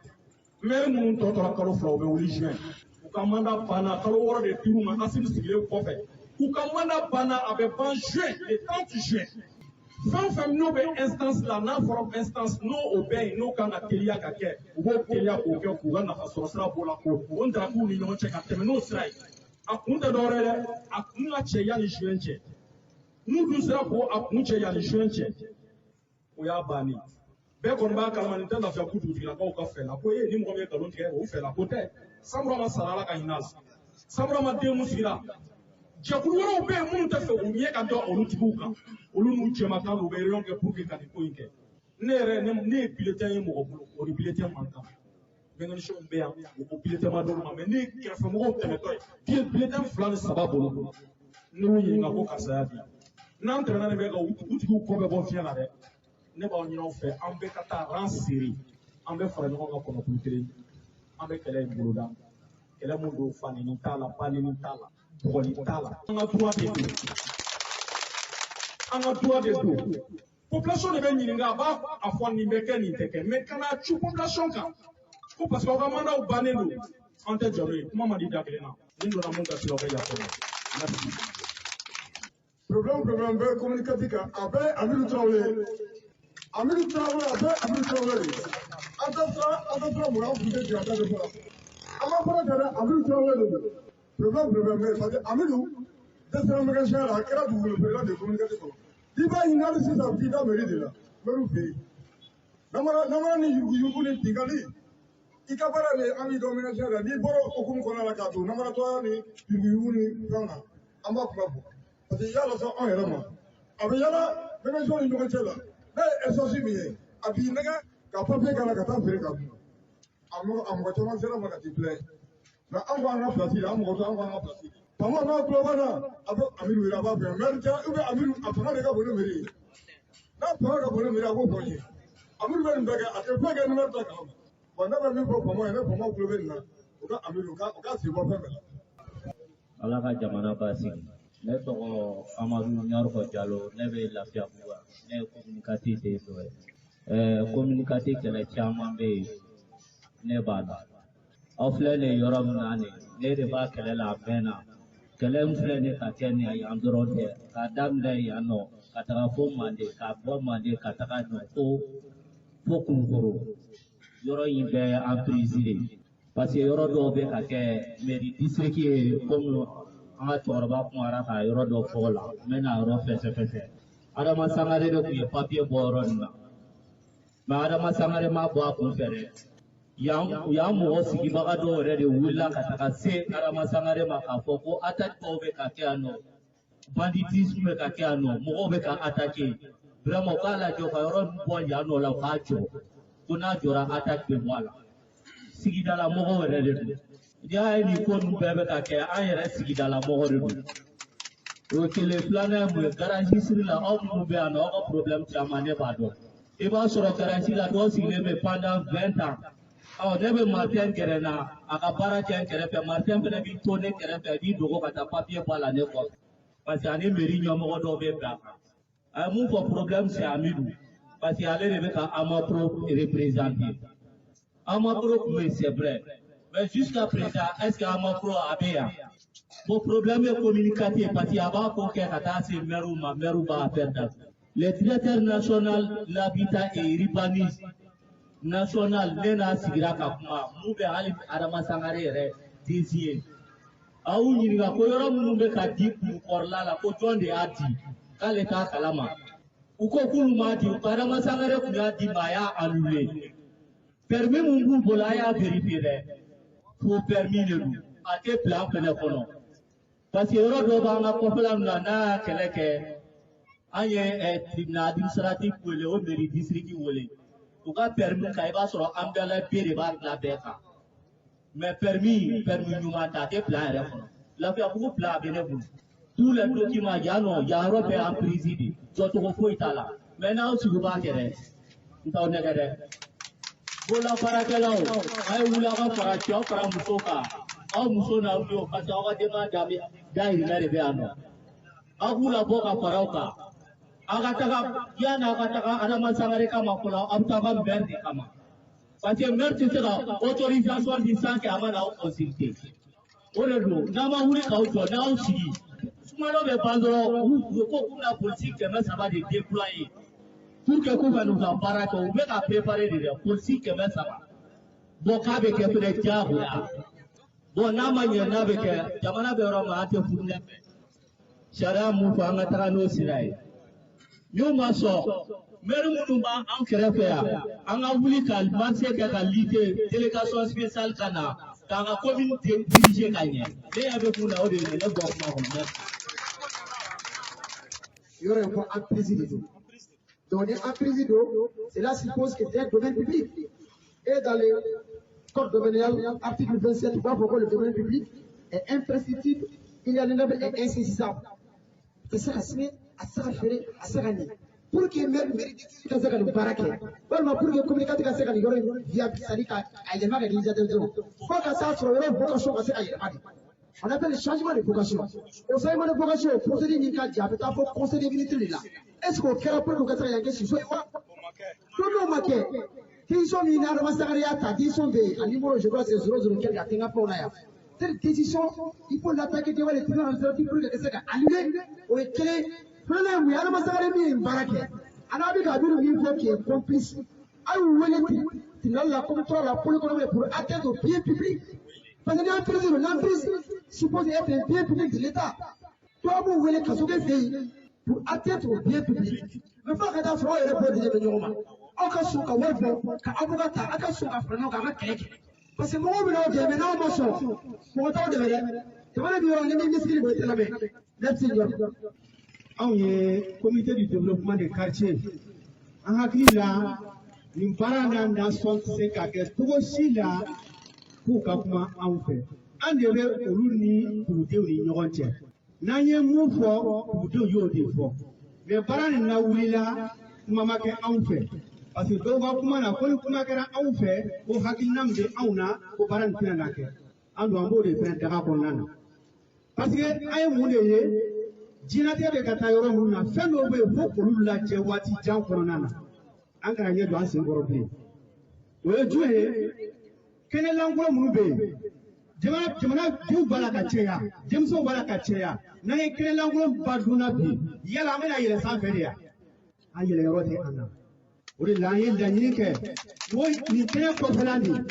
Maire minnu tɔ tora kalo 2, u bɛ wuli juin, u ka mandat banna, kalo 6 de dir'u ma. Asimi sigilen kɔfɛ, U ka mandat banna, a bɛ ban juin, le 30 juin. Fɛn o fɛn n'o bɛ instance la, n'a fɔra instance n'o o bɛ yen, n'o kan ka teliya ka kɛ, u b'o teliya k'o kɛ, k'u ka nafa sɔrɔ sira b'o la, k'o o ntarakiw ni ɲɔgɔn cɛ ka tɛmɛ n'o sira ye. A kun tɛ dɔwɛrɛ ye dɛ, a kun ka cɛ yanni juin cɛ. N'u dun sera k'o a kun cɛ yanni juin cɛ, o y'a bannen. Bɛɛ kɔni b'a kalama, nin tɛ Lafiyabugu dugutigilakaw ka fɛla ko ye. Ni mɔgɔ min ye nkalon tigɛ, o fɛla ko tɛ. Samura ma sara, Ala ka hinɛ a la. Samura ma den mun sigira, jɛkulu wɛrɛw bɛ yen minnu tɛ fɛ u ɲɛ ka da olu tigiw kan, olu n'u jɛmakan u bɛ réunion kɛ pour que ka nin ko in kɛ. Ne yɛrɛ, ne ye bulletin ye mɔgɔ bolo, o ni bulletin man kan. Mécaniciens bɛ yan, u ko bulletin ma d'olu ma, mais ne ye kɛrɛfɛmɔgɔw tɛmɛtɔ ye bulletin 2 ni 3 bolo. Ne y'u ɲininka ko karisa y'a di. N'an tɛmɛna nin bɛɛ kan, u tigiw kɔ bɛ bɔ fiɲɛ la dɛ. Ne b'aw ɲini aw fɛ, an bɛɛ ka taa rang serré, an bɛ fara ɲɔgɔn kan kɔnɔkulu kelen, an bɛ kɛlɛ in boloda. Kɛlɛ mun don, faneni t'a la, baneni t'a la, bugɔli t'a la. An ka droit de don, an ka droit de don. Population de bɛ ɲininka, a b'a a fɔ nin bɛ kɛ, nin tɛ kɛ, mais kana cu population kan ko parce que aw ka mandat bannen don. An tɛ jɔ n'o ye. Kuma man di da kelen na. Ni donna mun gasi la, o bɛ yafa ma. Merci. Problème bɛ commune 4 kan, a bɛɛ Amidu Tarawele. Amidu Tarawele, a bɛɛ Amidu Tarawele. An tɛ siran, an tɛ siran mun, an kun tɛ jigin a da de fɔlɔ. An ma fɔlɔ kɛ dɛ, Amidu Tarawele de don. Problème bɛ yen parce que Amidu dɛsɛra mécanicien la, a kɛra dugukolo feerela de ye commune 4 kɔnɔ. I b'a ɲini hali sisan, a bɛ t'i da mairie de la, mairie fɛ yen. Namara ni yuruguyurugu ni binkanni, i ka baara de an b'i dɔn mécanicien la. N'i bɔra o hukumu kɔnɔna la k'a to namaratɔya ni yuruguyurugu ni fɛnw na, an b'a kuma fɔ. Parce que i y'a lase anw yɛrɛ ma, a bɛ yala mécanicien ni ɲɔgɔn cɛ la. N'a ye essence min ye, a b'i nɛgɛ ka papier k'a la ka taa feere ka dun. A mɔgɔ caman sera ma ka t'i filɛ. Mais an ko an ka place la, an mɔgɔ tɛ, an ko an ka place la. Faama n'a tulo b'an na, a bɛ Amidu wele, a b'a fɛ maire tɛ, ou bien Amidu a fanga de ka bon ni mairie ye. N'a fanga ka bon ni mairie ye, a b'o fɔ n ye. Amidu bɛ nin bɛɛ kɛ, a tɛ foyi kɛ ni maire t'a kalama. Bon, ne bɛ min fɔ faamaw ye, ne faamaw tulo bɛ nin na, u ka Amidu u ka sen bɔ fɛn bɛɛ la. Ala ka jamana basigi. Ne tɔgɔ Amadu Ɲarikɔ Jalo, ne bɛ Lafiyabugu, ne ye commune 4 den dɔ ye. Commune 4 kɛlɛ caman bɛ yen, ne b'a la. Aw filɛ nin ye yɔrɔ min na nin, ne de b'a kɛlɛ la a mɛnna. Kɛlɛ min filɛ nin ka kɛ nin yan dɔrɔn tɛ, k'a daminɛ yan nɔ ka taga fo Manden, ka bɔ Manden ka taga nɔ fo Kulukoro. Yɔrɔ in bɛɛ ye emprise de ye. Parce que yɔrɔ dɔw bɛ ka kɛ mairie district ye, komi an ka cɛkɔrɔba kumara ka yɔrɔ dɔ fɔ o la, n bɛ na yɔrɔ fɛsɛfɛsɛ. Adama Sangare de tun ye papier bɔ yɔrɔ nin na. Mais Adama Sangare ma bɔ a kun fɛ dɛ. Yan mɔgɔ sigibaga dɔw yɛrɛ de wulila ka taga se Adama Sangare ma k'a fɔ ko attaque dɔw bɛ ka kɛ yan nɔ, banditisme bɛ ka kɛ yan nɔ, mɔgɔw bɛ ka attaquer. Vraiment, u k'a lajɛ u ka yɔrɔ ninnu bɔ yan nɔ la, u k'a jɔ. Ko n'a jɔra, attaque bɛ bɔ a la. Sigidala mɔgɔw yɛrɛ de don. N'i y'a ye nin ko ninnu bɛɛ bɛ ka kɛ, an yɛrɛ sigidala mɔgɔ de don. O ye kelen. Filanan ye mun ye? Garage siri la, aw minnu bɛ yan nɔ, aw ka problème caman ne b'a dɔn. I b'a sɔrɔ garage la, dɔw sigilen bɛ pendant 20 ans. Ɔ, ne bɛ Martin gɛrɛ na, a ka baara kɛ n kɛrɛfɛ. Martin fana b'i to ne kɛrɛfɛ, a b'i dogo ka taa papier bɔ a la ne kɔfɛ. Parce que ani mairie ɲɛmɔgɔ dɔw bɛ bɛn a kan. A ye mun fɔ, problème c'est Amidou. Parce que ale de bɛ ka Amapro représenter. Amapro tun bɛ yen, c'est vrai. Mais jusqu'à présent, est-ce que Amapro a bɛ yan? Bon, problème ye commune 4 ye, parce que a b'a ko kɛ ka taa se maire ma, maire b'a affaire datugu. Le directeur national de l'habitat et urbanisme national, ne n'a sigira ka kuma, mun bɛ hali Adama Sangare yɛrɛ désigné. A y'u ɲininka ko yɔrɔ minnu bɛ ka di kulukɔrɔla la, ko jɔn de y'a di, k'ale t'a kalama. U ko k'olu m'a di, ko Adama Sangare tun y'a di, mais a y'a annulé. Permis mun b'u bolo, a y'a vérifier dɛ. Faux permis de don, a tɛ plan fɛnɛ kɔnɔ. Parce que yɔrɔ dɔw b'an ka kɔfɛla ninnu na, n'a y'a kɛlɛ kɛ, an ye tribunal administratif wele, o mairie district wele. U ka permis kan, i b'a sɔrɔ an bɛɛ la B de b'a dilan bɛɛ kan. Mais permis ɲuman tɛ, a tɛ plan yɛrɛ kɔnɔ. Lafiyabugu plan a bɛ ne bolo. Tous les documents yan nɔ, yan yɔrɔ bɛɛ emprise de, jɔcogo foyi t'a la. Mais n'aw sigi b'a kɛ dɛ, n t'aw nɛgɛ dɛ. Bolola baarakɛlaw, a ye wuli aw ka fara cɛw fara musow kan. Aw muso n'aw denw, parce que aw ka denbaya dahirimɛ de bɛ yan nɔ. Aw k'u labɔ ka fara aw kan. Aw ka taga, yanni aw ka taga Adama Sangare kama fɔlɔ, aw bɛ taa aw ka maire de kama. Parce que maire tɛ se ka autorisation di sans que a ma na aw consulter. O de don, n'aw ma wuli k'aw jɔ, n'aw sigi, Sunkalo bɛ ban dɔrɔn, u ko k'u bɛna polisi 300 de déployer pour que k'u ka n'u ka baara kɛ. U bɛ ka préparer de dɛ, polisi 300. Bon, k'a bɛ kɛ fɛnɛ diyagoya. Bon, n'a ma ɲɛ n'a bɛ kɛ, jamana bɛ yɔrɔ min, an tɛ futinɛ fɛ. Sariya mun fɔ, an ka taga n'o sira ye. N'u ma sɔn, maire minnu b'an kɛrɛfɛ yan, an ka wuli ka marche kɛ, ka lutter, délégation spéciale ka na k'an ka commune diriger ka ɲɛ. Ne ɲɛ bɛ mun na, o de ye ne bɔ kuma kɔnɔ. Merci. Yɔrɔ in ko emprise de don. Donc ni emprise don, cela suppose que c'est un domaine public. Et dans le code domanial, article 27, b'a fɔ ko le domaine public est imprescriptible, inaliénable et insaisissable. Tɛ se ka sini, a tɛ se ka feere, a tɛ se ka ɲɛ. Pour que maire ka se ka nin baara kɛ, walima pour que commune ka se ka nin yɔrɔ in viabiliser, c'est à dire ka a yɛlɛma ka kɛ initiative, fo ka taa sɔrɔ yɔrɔ vocation ka se ka yɛlɛma de. On appelle le changement de vocation. O changement de vocation, procédure min ka jan, a bɛ taa fɔ conseil des ministres de la. Est ce que o kɛra pour que o ka se ka yan kɛ siso ye wa? Ko n'o ma kɛ, décision min ni Adama Sangare y'a ta, décision bɛ yen, a numéro, je crois, c'est 00 quelque, a tɛ n ka fɛnw na yan. Cette décision, il faut l'attaquer devant les tribunaux administratifs pour que ka se ka annuler. O ye kelen. Filanan ye mun ye? Adama Sangare min ye nin baara kɛ, a n'a bɛ ka Abiru min fɔ qui est complice, a y'u wele tribunal la, comme toi la pôle économique, pour atteinte au bien public. Parce que l'entreprise, l'entreprise suppose être un bien public de l'État. Toi, b'u wele kaso kɛ fɛ yen pour atteinte au bien public. Mais fo ka taa sɔrɔ aw yɛrɛ bɔ dilen bɛ ɲɔgɔn ma. Aw ka sɔn ka wari bɔ ka avocat ta, aw ka sɔn ka fara ɲɔgɔn kan, a ka kɛlɛ kɛ. Parce que mɔgɔw bɛna aw dɛmɛ, n'aw ma sɔn, mɔgɔ t'aw dɛmɛ dɛ. Jamana bɛ yɔrɔ ni min misiri bɔ, i tɛ lamɛn. Merci Diop. Anw ye comité du développement des quartiers, an hakili la nin baara n'a nasɔn tɛ se ka kɛ cogo si la k'u ka kuma anw fɛ. An de bɛ olu ni dugudenw ni ɲɔgɔn cɛ. N'an ye mun fɔ, dugudenw y'o de fɔ. Mais baara nin lawulila, kuma ma kɛ anw fɛ, parce que dɔw ka kuma na ko ni kuma kɛra anw fɛ, ko hakilina min bɛ anw na, ko baara nin tɛna na kɛ. An dun, an b'o de fɛnɛ daga kɔnɔna na, parce que an ye mun de ye? Diɲɛlatigɛ bɛ ka taa yɔrɔ minnu na, fɛn dɔw bɛ yen fo k'olu lajɛ waati jan kɔnɔna na. An kana ɲɛ don an sen kɔrɔ bilen. O ye jumɛn ye? Kɛnɛ lankolon minnu bɛ yen, jamana denw b'a la ka caya, denmisɛnw b'a la ka caya. N'an ye kɛnɛ lankolon ba dunna bi, yala an bɛna yɛlɛ sanfɛ de yan? An yɛlɛ yɔrɔ tɛ an na. O de la an ye laɲini kɛ ko nin kɛnɛ kɔfɛla nin,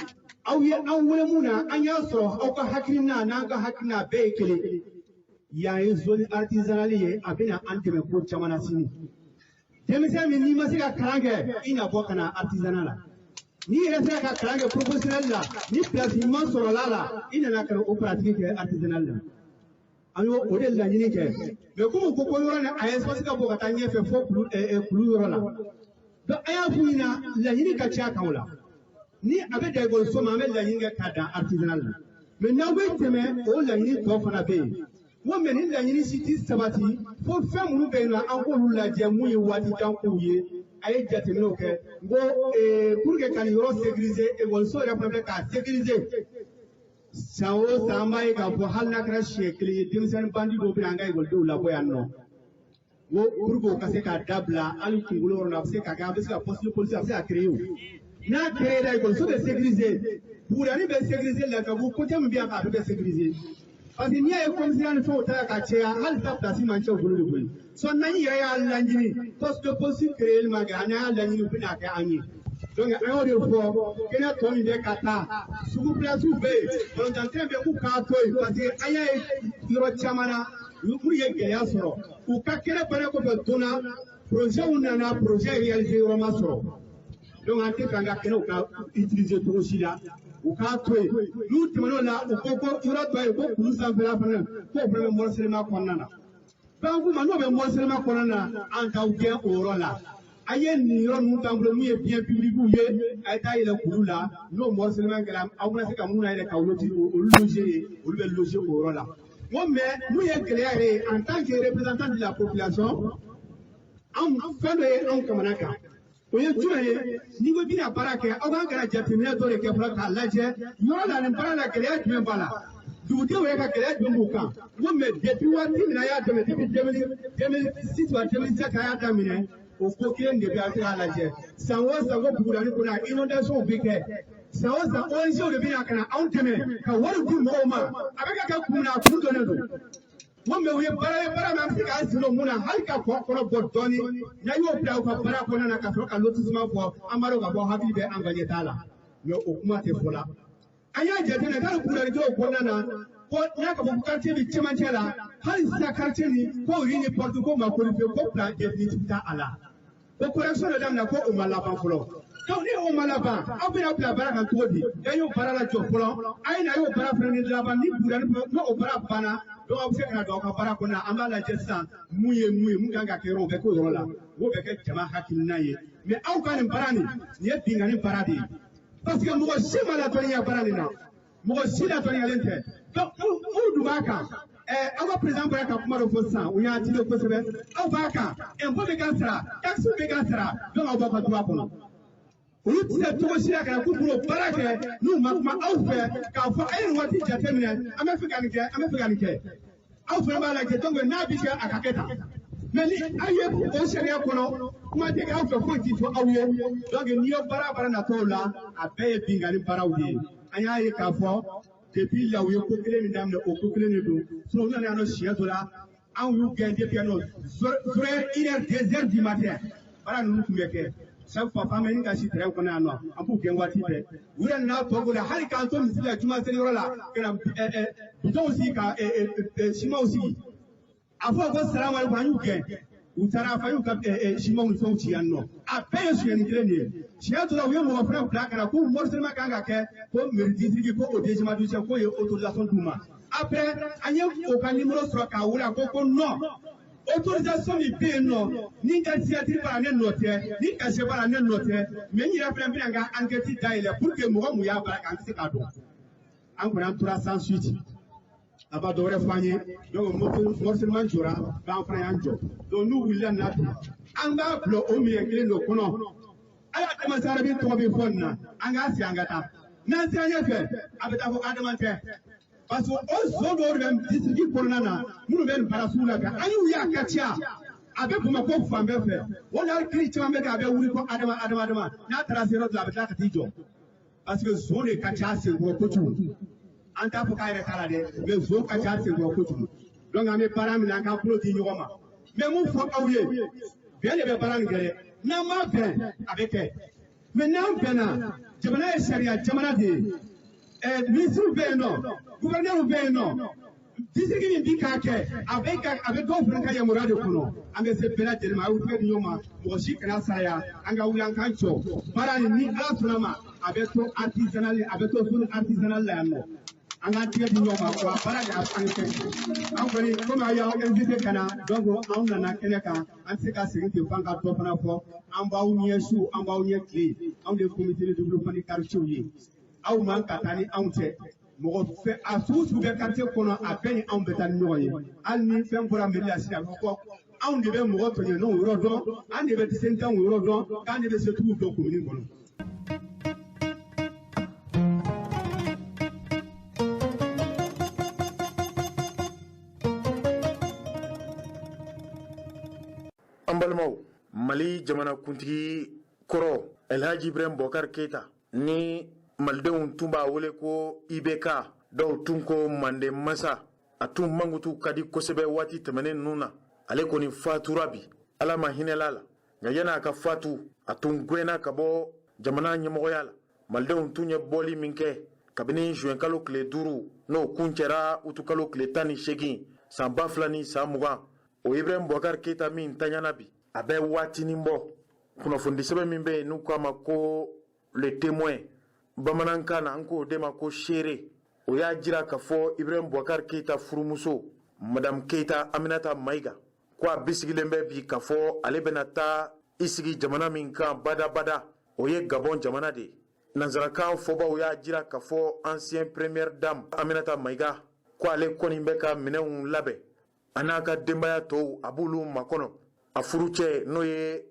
aw ye an wele mun na, an y'a sɔrɔ aw ka hakilina n'an ka hakilina bɛɛ ye kelen. Yan ye zone artisanale ye, a bɛna an dɛmɛ ko caman na sini. Denmisɛn min n'i ma se ka kalan kɛ, i na bɔ ka na artisanat la. N'i yɛrɛ sera ka kalan kɛ professionnel la, ni place ɲuman sɔrɔla la, i nana ka na o pratique kɛ artisanal la. An y'o o de laɲini kɛ. Mais komi ko yɔrɔ nin a espace ka bon ka taa ɲɛfɛ fo kulu yɔrɔ la, donc an y'a f'u ɲɛna, laɲini ka ca kan o la. Ni a bɛ dan ekɔliso ma, an bɛ laɲini kɛ k'a dan artisanal la. Mais n'aw bɛ tɛmɛ, o laɲini tɔ fana bɛ yen. N ko mais ni laɲini si ti sabati fo fɛn minnu bɛ yen nɔ, an k'olu lajɛ mun ye waati jan kow ye. A ye jateminɛw kɛ n ko pour que ka nin yɔrɔ sécuriser, ekɔliso yɛrɛ fana bɛ k'a sécuriser. San o san, an b'a ye k'a fɔ hali n'a kɛra siɲɛ kelen ye, denmisɛnnin bandi dɔw bɛ na an ka ekɔlidenw labɔ yan nɔ. N ko pour que o ka se k'a dabila, hali kunkolo yɔrɔ la, a bɛ se ka kɛ, a bɛ se ka poste de police, a bɛ se ka créer. O n'a créé la, ekɔliso bɛ sécuriser, Bugurani bɛ sécuriser, Lafiyabugu côté min bɛ yan, k'a bɛɛ bɛ sécuriser. Parce que n'i y'a ye commissariat ni fɛnw taara ka caya, hali sa place man ca u bolo de koyi. Sɔn n'an yɛrɛ y'a laɲini, poste de police créer ma kɛ, an y'a laɲini, u bɛna kɛ an ye. Donc an y'o de fɔ, kɛnɛ tɔ min bɛ ka taa sugu place bɛ yen, balontan bɛ, k'u k'a to yen, parce que an y'a ye yɔrɔ caman na, minnu ye gɛlɛya sɔrɔ u ka kɛnɛ baara kɔfɛ donna, projet nana, projet réalisé yɔrɔ ma sɔrɔ. Donc an tɛ fɛ an ka kɛnɛw ka utiliser cogo si la, u k'a to yen. N'u tɛmɛn'o la, u ko ko yɔrɔ tɔ ye ko kulu sanfɛla fana, k'o fana bɛ morcellement kɔnɔna na. Donc k'u ma n'o bɛ morcellement kɔnɔna na, an t'aw gɛn o yɔrɔ la. A ye nin yɔrɔ ninnu t'an bolo, mun ye bien public ye, a ye taa yɛlɛ kulu la. N'o morcellement kɛra, aw bɛna se ka mun na yɛlɛ ka olu loger yen, olu bɛ loger o yɔrɔ la. N ko mais mun ye gɛlɛya yɛrɛ ye, en tant que représentant de la population, anw fɛn dɔ ye anw kamana kan. O ye jumɛn ye? N'i ko i bɛna baara kɛ, aw kan ka jateminɛ dɔ de kɛ fɔlɔ k'a lajɛ yɔrɔ la, nin baara la, gɛlɛya jumɛn b'a la, dugudenw yɛrɛ ka gɛlɛya jumɛn b'u kan. N ko mais depuis waati min na a y'a daminɛ, depuis 2006 wa 2007 a y'a daminɛ, o ko kelen de bɛ. A bɛ se k'a lajɛ san o san ko Bugurani kɔnɔ inondation bɛ kɛ. San o san, ONG de bɛ na ka na anw dɛmɛ ka wari di mɔgɔw ma. A bɛ ka kɛ kun min na, a kun dɔnnen don. N ko mais u ye baara ye baara min an bɛ se k'an sen don mun na hali ka kɔ kɔnɔ bɔ dɔɔni n'a y'o bila u ka baara kɔnɔna na ka sɔrɔ ka lotissement fɔ an b'a dɔn k'a fɔ hakili bɛ an ka ɲɛtaa la mais o kuma tɛ fɔ la. An y'a jateminɛ k'ale Buguranijaw kɔnɔna na ko n'a ka fɔ ko quartier bɛ cɛmancɛ la hali sisan quartier nin ko rue ni porte ko ma codifié ko plan définitif t'a a la. Ko correction dɔ daminɛ ko o ma laban fɔlɔ. Donc ni o ma laban aw bɛna bila baara kan cogo di? A y'o baara lajɔ fɔlɔ a ye na a y'o baara fana ni laban ni Bugurani n'o o baara banna donc aw bɛ se ka na don aw ka baara kɔnɔna an b'a lajɛ sisan mun ye mun ye mun kan ka kɛ yɔrɔ o bɛ k'o yɔrɔ la o bɛ kɛ jama hakilina ye mais aw ka nin baara nin nin ye binkanni baara de ye. Parce que mɔgɔ si ma ladɔnniya baara nin na mɔgɔ si ladɔnniyalen tɛ donc minnu dun b'a kan aw ka président bɔra ka kuma dɔ fɔ sisan o y'an attiré kosɛbɛ aw b'a kan impôt bɛ ka sara taxe bɛ ka sara donc aw b'aw ka droit kɔnɔ olu tɛ se cogo si la ka na k'u b'o baara kɛ n'u ma kuma aw fɛ k'a fɔ a ye nin waati jateminɛ an bɛ fɛ ka nin kɛ an bɛ fɛ ka nin kɛ aw fana b'a lajɛ donc n'a bɛ kɛ a ka kɛ tan mais ni aw ye o sariya kɔnɔ kuma tɛ kɛ aw fɛ foyi ti fɔ aw ye donc n'i ye baara baara natɔw la a bɛɛ ye binkanni baaraw de ye an y'a ye k'a fɔ depuis la u ye ko kelen min daminɛ o ko kelen de don sinon u nana yan nɔ siɲɛ dɔ la anw y'u gɛn depuis yan nɔ 0 heure 1 heure 2 heures du matin baara ninnu tun bɛ kɛ chaque fois f'an bɛ ɲini ka si terrain kɔnɔ yan nɔ an b'u gɛn waati bɛɛ u yɛrɛ nana tɔ bolo hali k'an to misiri la juma seli yɔrɔ la ka na bitɔnw sigi ka simanw sigi a fɔ ko salamu aleykum an y'u gɛn u taara a fa y'u ka simanw ni fɛnw ci yan nɔ a bɛɛ ye sonyɛni kelen de ye siɲɛ dɔ la u ye mɔgɔ fana bila ka na ko morcellement kan ka kɛ ko mairie district ko o deuxième adjoint k'o ye autorisation d'u ma après an ye o ka numéro sɔrɔ k'a wele a ko ko non autorisation min bɛ yen nɔ ni n ka signature b'a la ne nɔ tɛ ni cachet b'a la ne nɔ tɛ mais n yɛrɛ fana bɛna n ka enquête dayɛlɛ pour que mɔgɔ mun y'a baara kɛ an tɛ se k'a dɔn an kɔni an tora sans suite a b'a dɔ wɛrɛ fɔ an ye donc morcellement jɔra an fana y'an jɔ donc n'u wulila nin na bi an b'a bila o minɛn kelen de kɔnɔ hali Adama Sarabi tɔgɔ bɛ fɔ nin na an k'a sigi an ka taa n'an sera ɲɛfɛ a bɛ taa fɔ Adama tɛ parce que o zon dɔw de bɛ district kɔnɔna na minnu bɛ nin baara sugu la kɛ an y'u ye a ka ca a bɛ Bamakɔ fan bɛɛ fɛ o la kiri caman bɛ kɛ a bɛ wuli ko Adama Adama Adama n'a taara se yɔrɔ dɔ la a bɛ tila ka t'i jɔ parce que zon de ka ca a senkɔrɔ kojugu an t'a fɔ k'a yɛrɛ t'a la dɛ mais zon ka ca a senkɔrɔ kojugu donc an bɛ baara min na an k'an bolo di ɲɔgɔn ma n bɛ mun fɔ aw ye bɛn de bɛ baara nin kɛ dɛ n'an ma bɛn a bɛ kɛ mais n'an bɛnna jamana ye sariya jamana de ye minisiriw bɛ yen nɔ guvɛrɛnɛriw bɛ yen nɔ district min bi k'a kɛ a bɛ ka a bɛ dɔw fana ka yamaruya de kɔnɔ an bɛ se bɛɛ lajɛlen ma a y'u tɛgɛ di ɲɔgɔn ma mɔgɔ si kana saraya an ka wuli an k'an jɔ baara nin ni Ala sɔnna ma a bɛ to artisanal a bɛ to zone artisanal la yan nɔ an k'an tɛgɛ di ɲɔgɔn ma wa baara de an kɛ an kɔni komi aw y'aw invité ka na donc anw nana kɛnɛ kan an tɛ se ka segin ten f'an ka dɔ fana fɔ an b'aw ɲɛ su an b'aw ɲɛ tile anw de ye comité de développement du quartier ye aw man ka taa ni anw tɛ mɔgɔ fɛ a sugu sugu bɛ quartier kɔnɔ a bɛɛ ni anw bɛ taa ni ɲɔgɔn ye hali ni fɛn bɔra mairie la sisan a fɔ ko anw de bɛ mɔgɔ tɔɲɔnenw yɔrɔ dɔn an de bɛ sentanw yɔrɔ dɔn k'an de bɛ setigiw dɔn commune kɔnɔ. An balimaw, Mali jamanakuntigi kɔrɔ Elhaji Ibrahim Bɔkari Keyita ni malidenw tun b'a wele ko IBK, dɔw tun ko manden masa, a tun mankutu ka di kosɛbɛ waati tɛmɛnen ninnu na. Ale kɔni fatura bi, Ala ma hinɛla la. Nka yan'a ka fatu, a tun gɛnna ka bɔ jamana ɲɛmɔgɔya la. Malidenw tun ye bɔli min kɛ kabini juin kalo tile 5 n'o kuncɛra utukalo tile 18 san 2020, o Ibrahim Boubacar Keita min tanyana bi, a bɛ waatinin bɔ. Kunnafonidisɛbɛn min bɛ yen n'u k'a ma ko Le Témoin bamanankan na, an k'o de ma ko seere, o y'a jira k'a fɔ Ibrahim Boubacar Keita furumuso Madame Keita Aminata Mayiga ko a bisigilen bɛ bi k'a fɔ ale bɛna taa i sigi jamana min kan badabada, o ye Gabon jamana de ye. Nansarakan fɔbaw y'a jira k'a fɔ ancien première dame Aminata Mayiga ko ale kɔni bɛ ka minɛnw labɛn, a n'a ka denbaya tɔw a b'olu makɔnɔ. A furucɛ n'o ye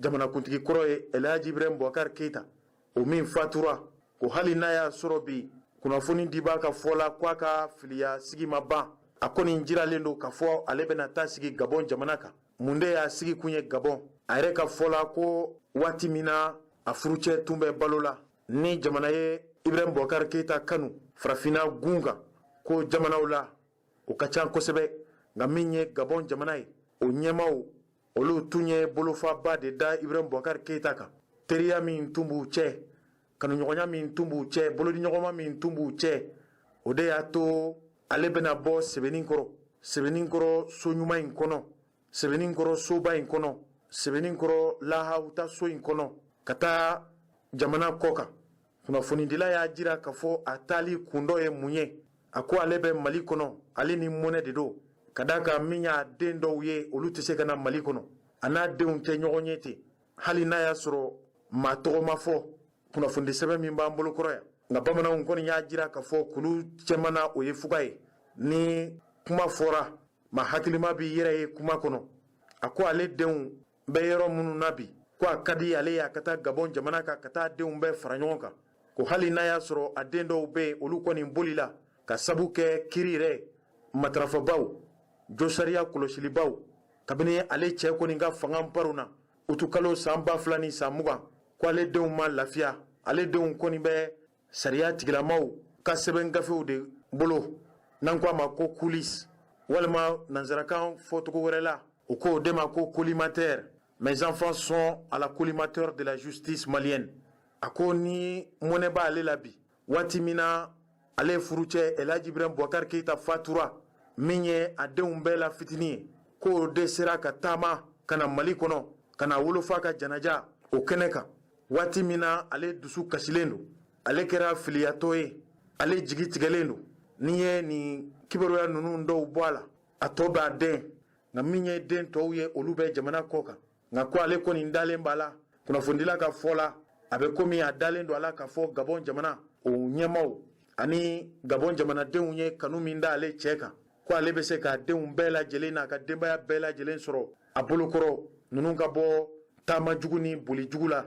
jamanakuntigi kɔrɔ ye Elhaji Ibrahim Boubacar Keita, o min fatura, ko hali n'a y'a sɔrɔ bi kunnafoni dibaa ka fɔ la ko a ka filiya sigi ma ban, a kɔni jiralen don k'a fɔ ale bɛna taa sigi Gabon jamana kan. Mun de y'a sigi kun ye Gabon? A yɛrɛ ka fɔ la ko waati min na a furucɛ tun bɛ balo la, ni jamana ye Ibrahim Boubacar Keita kanu farafinna gun kan, ko jamanaw la o ka ca kosɛbɛ. Nka min ye Gabɔn jamana ye, o ɲɛmaaw olu tun ye bolofaba de da Ibrahim Boubacar Keita kan. Teriya min tun b'u cɛ, kanuɲɔgɔnya min tun b'u cɛ, bolodiɲɔgɔnma min tun b'u cɛ, o de y'a to ale bɛna bɔ Sebeninkɔrɔ, Sebeninkɔrɔ so ɲuman in kɔnɔ, Sebeninkɔrɔ soba in kɔnɔ, Sebeninkɔrɔ lahawuta so in kɔnɔ, ka taa jamana kɔ kan. Kunnafonidila y'a jira k'a fɔ a taali kun dɔ ye mun ye. A ko ale bɛ Mali kɔnɔ, ale ni mɔnɛ de don, ka d'a kan min y'a den dɔw ye, olu tɛ se ka na Mali kɔnɔ, a n'a denw tɛ ɲɔgɔn ye ten, hali n'a y'a sɔrɔ maa tɔgɔ ma fɔ kunnafonidi sɛbɛn min b'an bolo kɔrɔ yan. Nka bamananw kɔni y'a jira k'a fɔ kulu cɛman na, o ye fuga ye. Ni kuma fɔra, maa hakilima b'i yɛrɛ ye kuma kɔnɔ. A ko ale denw bɛ yɔrɔ minnu na bi, ko a ka di ale ye a ka taa Gabɔn jamana kan, ka taa denw bɛɛ fara ɲɔgɔn kan, ko hali n'a y'a sɔrɔ a den dɔw bɛ yen, olu kɔni bolila ka sabu kɛ kiri yɛrɛ matarafabaw, josariya kɔlɔsilibaw. Kabini ale cɛ kɔni ka fanga baronna utukalo san 2020, ko ale denw ma lafiya. Ale denw kɔni bɛ sariya tigilamaw ka sɛbɛn gafew de bolo, n'an ko a ma ko coulisse, walima nansarakan fɔcogo wɛrɛ la, u k'o de ma ko collimateur. Mes enfants sont à la collimateur de la justice malienne. A ko ni mɔnɛ b'ale la bi, waati min na ale furucɛ Elhaji Ibrahim Boubacar Keita fatura, min ye a denw bɛɛ la fitinin ye, k'o de sera ka taama ka na Mali kɔnɔ, ka na wolofa ka janaja o kɛnɛ kan, waati min na ale dusu kasilen don, ale kɛra filiyatɔ ye, ale jigi tigɛlen don. N'i ye nin kibaruya ninnu dɔw bɔ a la, a tɔ b'a den. Nka min ye den tɔw ye, olu bɛ jamana kɔ kan. Nka ko ale kɔni dalen b'a la, kunnafonidila ka fɔ la, a bɛ komi a dalen don a la k'a fɔ Gabɔn jamana o ɲɛmaaw ani Gabɔn jamanadenw ye kanu min da ale cɛ kan, ko ale bɛ se k'a denw bɛɛ lajɛlen n'a ka denbaya bɛɛ lajɛlen sɔrɔ a bolokɔrɔ, ninnu ka bɔ taama jugu ni boli jugu la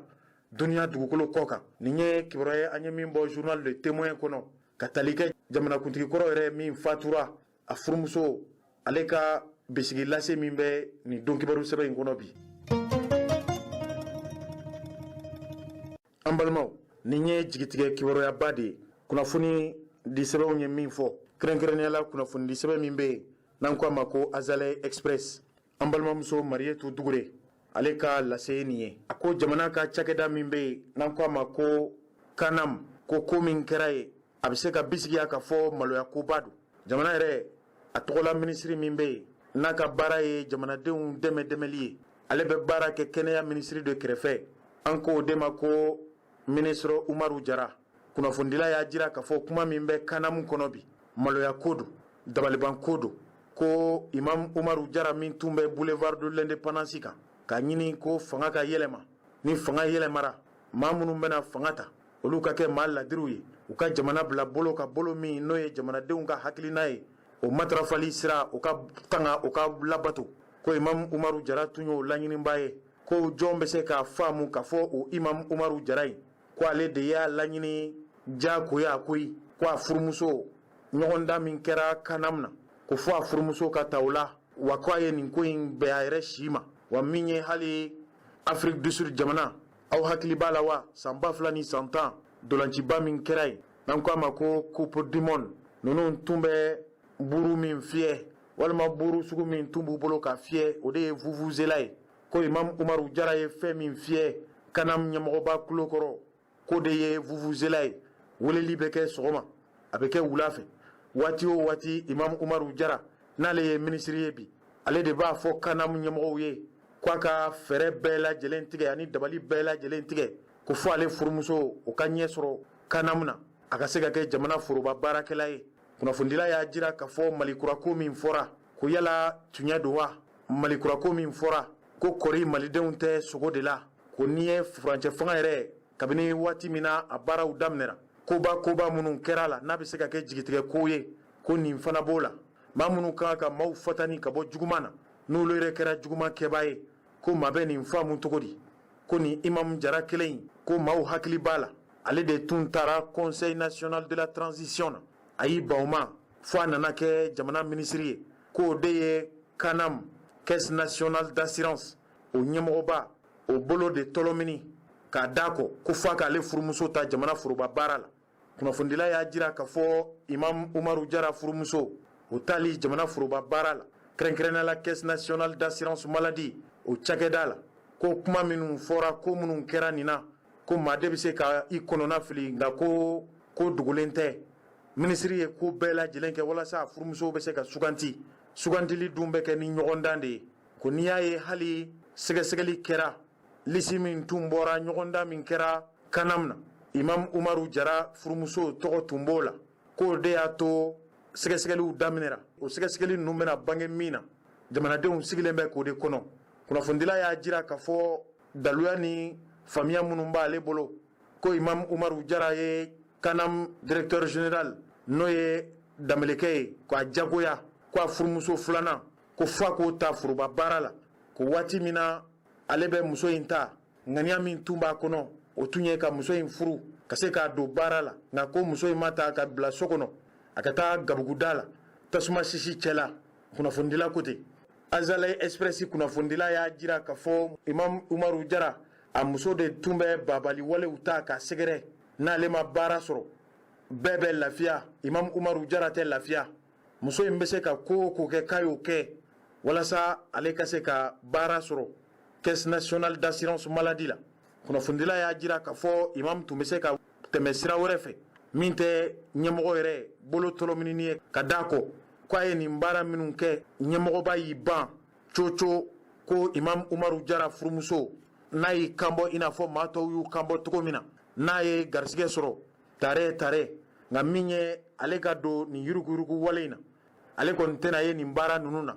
duniya dugukolo kɔ kan. Nin ye kibaruya ye an ye min bɔ journal Le Témoin kɔnɔ, ka tali kɛ jamanakuntigi kɔrɔ yɛrɛ min fatura, a furumuso, ale ka bisigi lase min bɛ nin don kibaru sɛbɛn in kɔnɔ bi. An balimaw, nin ye jigitigɛ kibaruyaba de ye kunnafoni di sɛbɛnw ye min fɔ, kɛrɛnkɛrɛnnenya la kunnafoni di sɛbɛn min bɛ yen n'an ko a ma ko Azalaï Express. An balimamuso Mariyetu Dugure, ale ka lase ye nin ye. A ko jamana ka cakɛda min bɛ yen n'an ko a ma ko Kanam, ko ko min kɛra yen, a bɛ se ka bisigiya k'a fɔ maloya koba don. Jamana yɛrɛ a tɔgɔla minisiri min bɛ yen n'a ka baara ye jamanadenw dɛmɛ dɛmɛli ye, ale bɛ baara kɛ kɛnɛya minisiri de kɛrɛfɛ, an k'o de ma ko minisiri Umaru Jara. Kunnafonidila y'a jira k'a fɔ kuma min bɛ Kanamu kɔnɔ bi, maloya ko don, dabaliban ko don, ko Imam Umaru Jara min tun bɛ boulevard de l'indépendance kan k'a ɲini ko fanga ka yɛlɛma, ni fanga yɛlɛmara, maa minnu bɛna fanga ta, olu ka kɛ maa ladiriw ye, u ka jamana bila bolo ka bolo min n'o ye jamanadenw ka hakilina ye, o matarafali sira o ka tanga, o ka labato, ko Imam Umaru Jara tun y'o laɲiniba ye. Ko jɔn bɛ se k'a faamu k'a fɔ o Imam Umaru Jara in, ko ale de y'a laɲini diyagoya koyi, ko a furumuso ɲɔgɔndan min kɛra Kanam na, ko fo a furumuso ka ta o la wa, ko a ye nin ko in bɛn a yɛrɛ si ma wa. Min ye hali Afrique du Sud jamana, aw hakili b'a la wa, san 2010 dolanciba min kɛra yen n'an ko a ma ko Coupe du monde, ninnu tun bɛ buru min fiyɛ, walima buru sugu min tun b'u bolo ka fiyɛ, o de ye vuvuzela ye. Ko Imam Umaru Jara ye fɛn min fiyɛ Kanam ɲɛmɔgɔba tulo kɔrɔ, k'o de ye vuvuzela ye. Weleli bɛ kɛ sɔgɔma, a bɛ kɛ wula fɛ, waati o waati Imam Umaru Jara, n'ale ye minisiri ye bi, ale de b'a fɔ Kanam ɲɛmɔgɔw ye ko a ka fɛɛrɛ bɛɛ lajɛlen tigɛ ani dabali bɛɛ lajɛlen tigɛ, ko fo ale furumuso o ka ɲɛ sɔrɔ Kanam na, a ka se ka kɛ jamana foroba baarakɛla ye. Kunnafonidila y'a jira k'a fɔ Mali kura ko min fɔra, ko yala tiɲɛ don wa? Mali kura ko min fɔra, ko kɔri malidenw tɛ sogo de la, ko n'i ye furancɛ fanga yɛrɛ, kabini waati min na a baaraw daminɛra, koba koba minnu kɛra la n'a bɛ se ka kɛ jigitigɛ ko ye, ko nin fana b'o la. Maa minnu kan ka maaw fatani ka bɔ juguman na, n'olu yɛrɛ kɛra juguman kɛbaa ye, ko maa bɛ nin faamu cogo di? Ko nin Imam Jara kelen in, ko maaw hakili b'a la, ale de tun taara Conseil national de la transition na, a y'i ban o ma fo a nana kɛ jamana minisiri ye, k'o de ye Kanam, Caisse nationale d'assurance, o ɲɛmɔgɔba, o bolo de tɔlɔmini k'a d'a kɔ, ko f'a k'ale furumuso ta jamana foroba baara la. Kunnafonidila y'a jira k'a fɔ Imam Umaru Jara furumuso o taali jamana foroba baara la, kɛrɛnkɛrɛnnenya la Caisse nationale d'assurance maladie o cakɛda la, ko kuma minnu fɔra, ko minnu kɛra nin na, ko maa de bɛ se ka i kɔnɔna fili, nka ko ko dogolen tɛ. Minisiri ye ko bɛɛ lajɛlen kɛ walasa a furumusow bɛ se ka suganti. Sugantili dun bɛ kɛ ni ɲɔgɔndan de ye. Ko n'i y'a ye hali sɛgɛsɛgɛli kɛra, lisi min tun bɔra, ɲɔgɔndan min kɛra kanam na, Imam Umaru Jara furumuso tɔgɔ tun b'o la, k'o de y'a to sɛgɛsɛgɛliw daminɛra. O sɛgɛsɛgɛli ninnu bɛna bange min na, jamanadenw sigilen bɛ k'o de kɔnɔ. Kunnafonidila y'a jira k'a fɔ daluya ni faamuya minnu b'ale bolo, ko Imam Umaru Jara ye kanam directeur général, n'o ye Danbelekɛ ye, k'a jagoya ko a furumuso filanan ko f'a k'o ta foroba baara la. Ko waati min na ale bɛ muso in ta, ŋaniya min tun b'a kɔnɔ, o tun ye ka muso in furu ka se k'a don baara la. Nka ko muso in ma ta ka bila so kɔnɔ, a ka taa gabuguda la tasuma sisi cɛ la. Kunnafonidila ko ten. Azalaï Express kunnafonidila y'a jira k'a fɔ Imam Umaru Jara a muso de tun bɛ babali walew ta k'a sɛgɛrɛ. N'ale ma baara sɔrɔ, bɛɛ bɛ lafiya, Imam Umaru Jara tɛ lafiya. Muso in bɛ se ka ko o ko kɛ, k'a y'o kɛ walasa ale ka se ka baara sɔrɔ Caisse nationale d'assurance maladie la. Kunnafonidila y'a jira k'a fɔ imam tun bɛ se ka tɛmɛ sira wɛrɛ fɛ min tɛ ɲɛmɔgɔ yɛrɛ bolo tɔlɔminini ye, ka d'a kɔ ko a ye nin baara minnu kɛ, ɲɛmɔgɔba y'i ban coco ko Imam Umaru Jara furumuso n'a y'i kanbɔ i n'a fɔ maa tɔw y'u kanbɔ cogo min na, n'a ye garisigɛ sɔrɔ tare tare. Nka min ye ale ka don nin yuruguyurugu wale in na, ale kɔni tɛna ye nin baara ninnu na.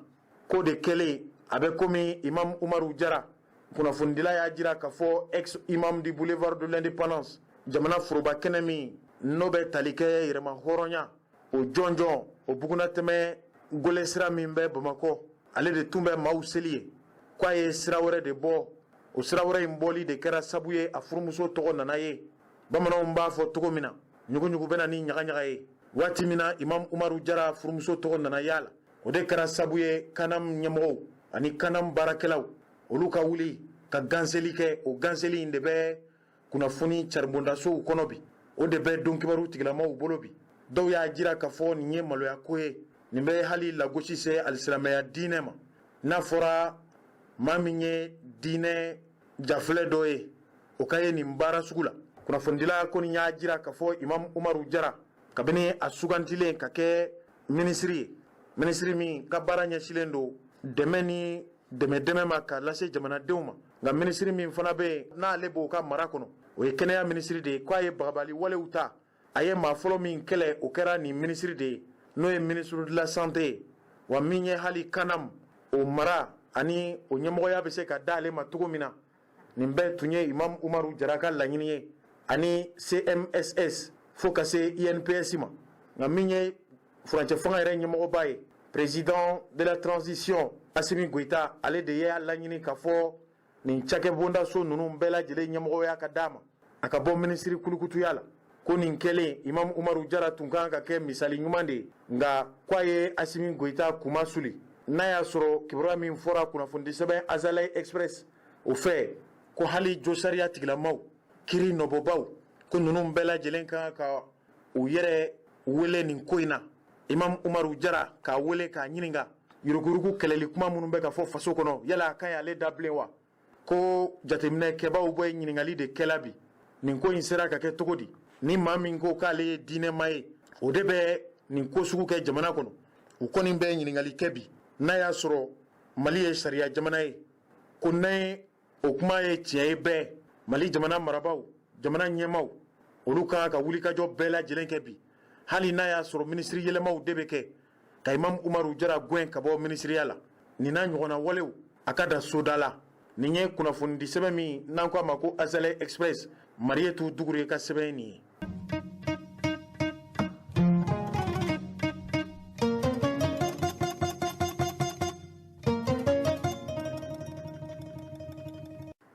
Ko de kɛlen a bɛ komi Imam Umaru Jara, kunnafonidila y'a jira k'a fɔ ex imam du boulevard de l'indépendance, jamana foroba kɛnɛ min n'o bɛ tali kɛ yɛrɛma hɔrɔnya o jɔnjɔn, o bugunatɛmɛ gole sira min bɛ Bamakɔ, ale de tun bɛ maaw seli ye, ko a ye sira wɛrɛ de bɔ. O sira wɛrɛ in bɔli de kɛra sabu ye a furumuso tɔgɔ nana ye. Bamananw b'a fɔ cogo min na, ɲuguɲugu bɛ na ni ɲagaɲaga ye. Waati min na Imam Umaru Jara furumuso tɔgɔ nana y'a la, o de kɛra sabu ye kanam ɲɛmɔgɔw ani kanam baarakɛlaw, olu ka wuli ka ganseli kɛ. O ganseli in de bɛ kunnafoni caribondasow kɔnɔ bi, o de bɛ donkibaru tigilamaw bolo bi. Dɔw y'a jira k'a fɔ nin ye maloya ko ye, nin bɛ hali lagosi se alisilamɛya diinɛ ma. N'a fɔra maa min ye diinɛ jafilɛ dɔ ye, o ka ye nin baara sugu la. Kunnafonidila kɔni y'a jira k'a fɔ Imam Umaru Jara, kabini a sugantilen ka kɛ minisiri ye, minisiri min ka baara ɲɛsilen don dɛmɛ ni dɛmɛ dɛmɛ ma ka lase jamanadenw ma, nka minisiri min fana bɛ yen n'ale b'o ka mara kɔnɔ, o ye kɛnɛya minisiri de ye, k'a ye bagabali walew ta. A ye maa fɔlɔ min kɛlɛ, o kɛra nin minisiri de ye, n'o ye ministre de la santé ye. Wa min ye hali kanam o mara ani o ɲɛmɔgɔya bɛ se ka d'ale ma cogo min na, nin bɛɛ tun ye Imam Umaru Jara ka laɲini ye, ani CMSS fo ka se INPS ma. Nka min ye furancɛ fanga yɛrɛ ɲɛmɔgɔba ye, président de la transition Asimi Goïta, ale de y'a laɲini k'a fɔ nin cakɛbondaso ninnu bɛɛ lajɛlen ɲɛmɔgɔya ka d'a ma, a ka bɔ minisiri kulukutuya la. Ko nin kɛlen, Imam Umaru Jara tun kan ka kɛ misali ɲuman de ye, nka ko a ye Asimi Goïta kunmasuli. N'a y'a sɔrɔ kibaruya min fɔra kunnafonidi sɛbɛn Azalaï Express o fɛ, ko hali josariya tigilamaw, kiri nɔbɔbaw, ko ninnu bɛɛ lajɛlen kan ka u yɛrɛ wele nin ko in na, Imam Umaru Jara k'a wele k'a ɲininka yuruguyurugu kɛlɛli kuma minnu bɛ ka fɔ faso kɔnɔ, yala a ka ɲi ale da bilen wa? Ko jateminɛkɛbaw bɛ ɲininkali de kɛla bi, nin ko in sera ka kɛ cogo di? Ni maa min ko k'ale ye diinɛma ye, o de bɛ nin ko sugu kɛ jamana kɔnɔ. U kɔni bɛ ɲininkali kɛ bi, n'a y'a sɔrɔ Mali ye sariya jamana ye, ko n'a o kuma ye tiɲɛ ye bɛɛ, Mali jamana marabaaw, jamana ɲɛmaaw, olu kan ka wulikajɔ bɛɛ lajɛlen kɛ bi, hali n'a y'a sɔrɔ minisiri yɛlɛmaw de bɛ kɛ, ka Imam Umaru Jara gɛn ka bɔ minisiriya la. Nin n'a ɲɔgɔnna walew, a ka da soda la. Nin ye kunnafonidi sɛbɛn min n'an ko a ma ko Azalaï Express, Mariyetu Dugure ka sɛbɛn nin ye.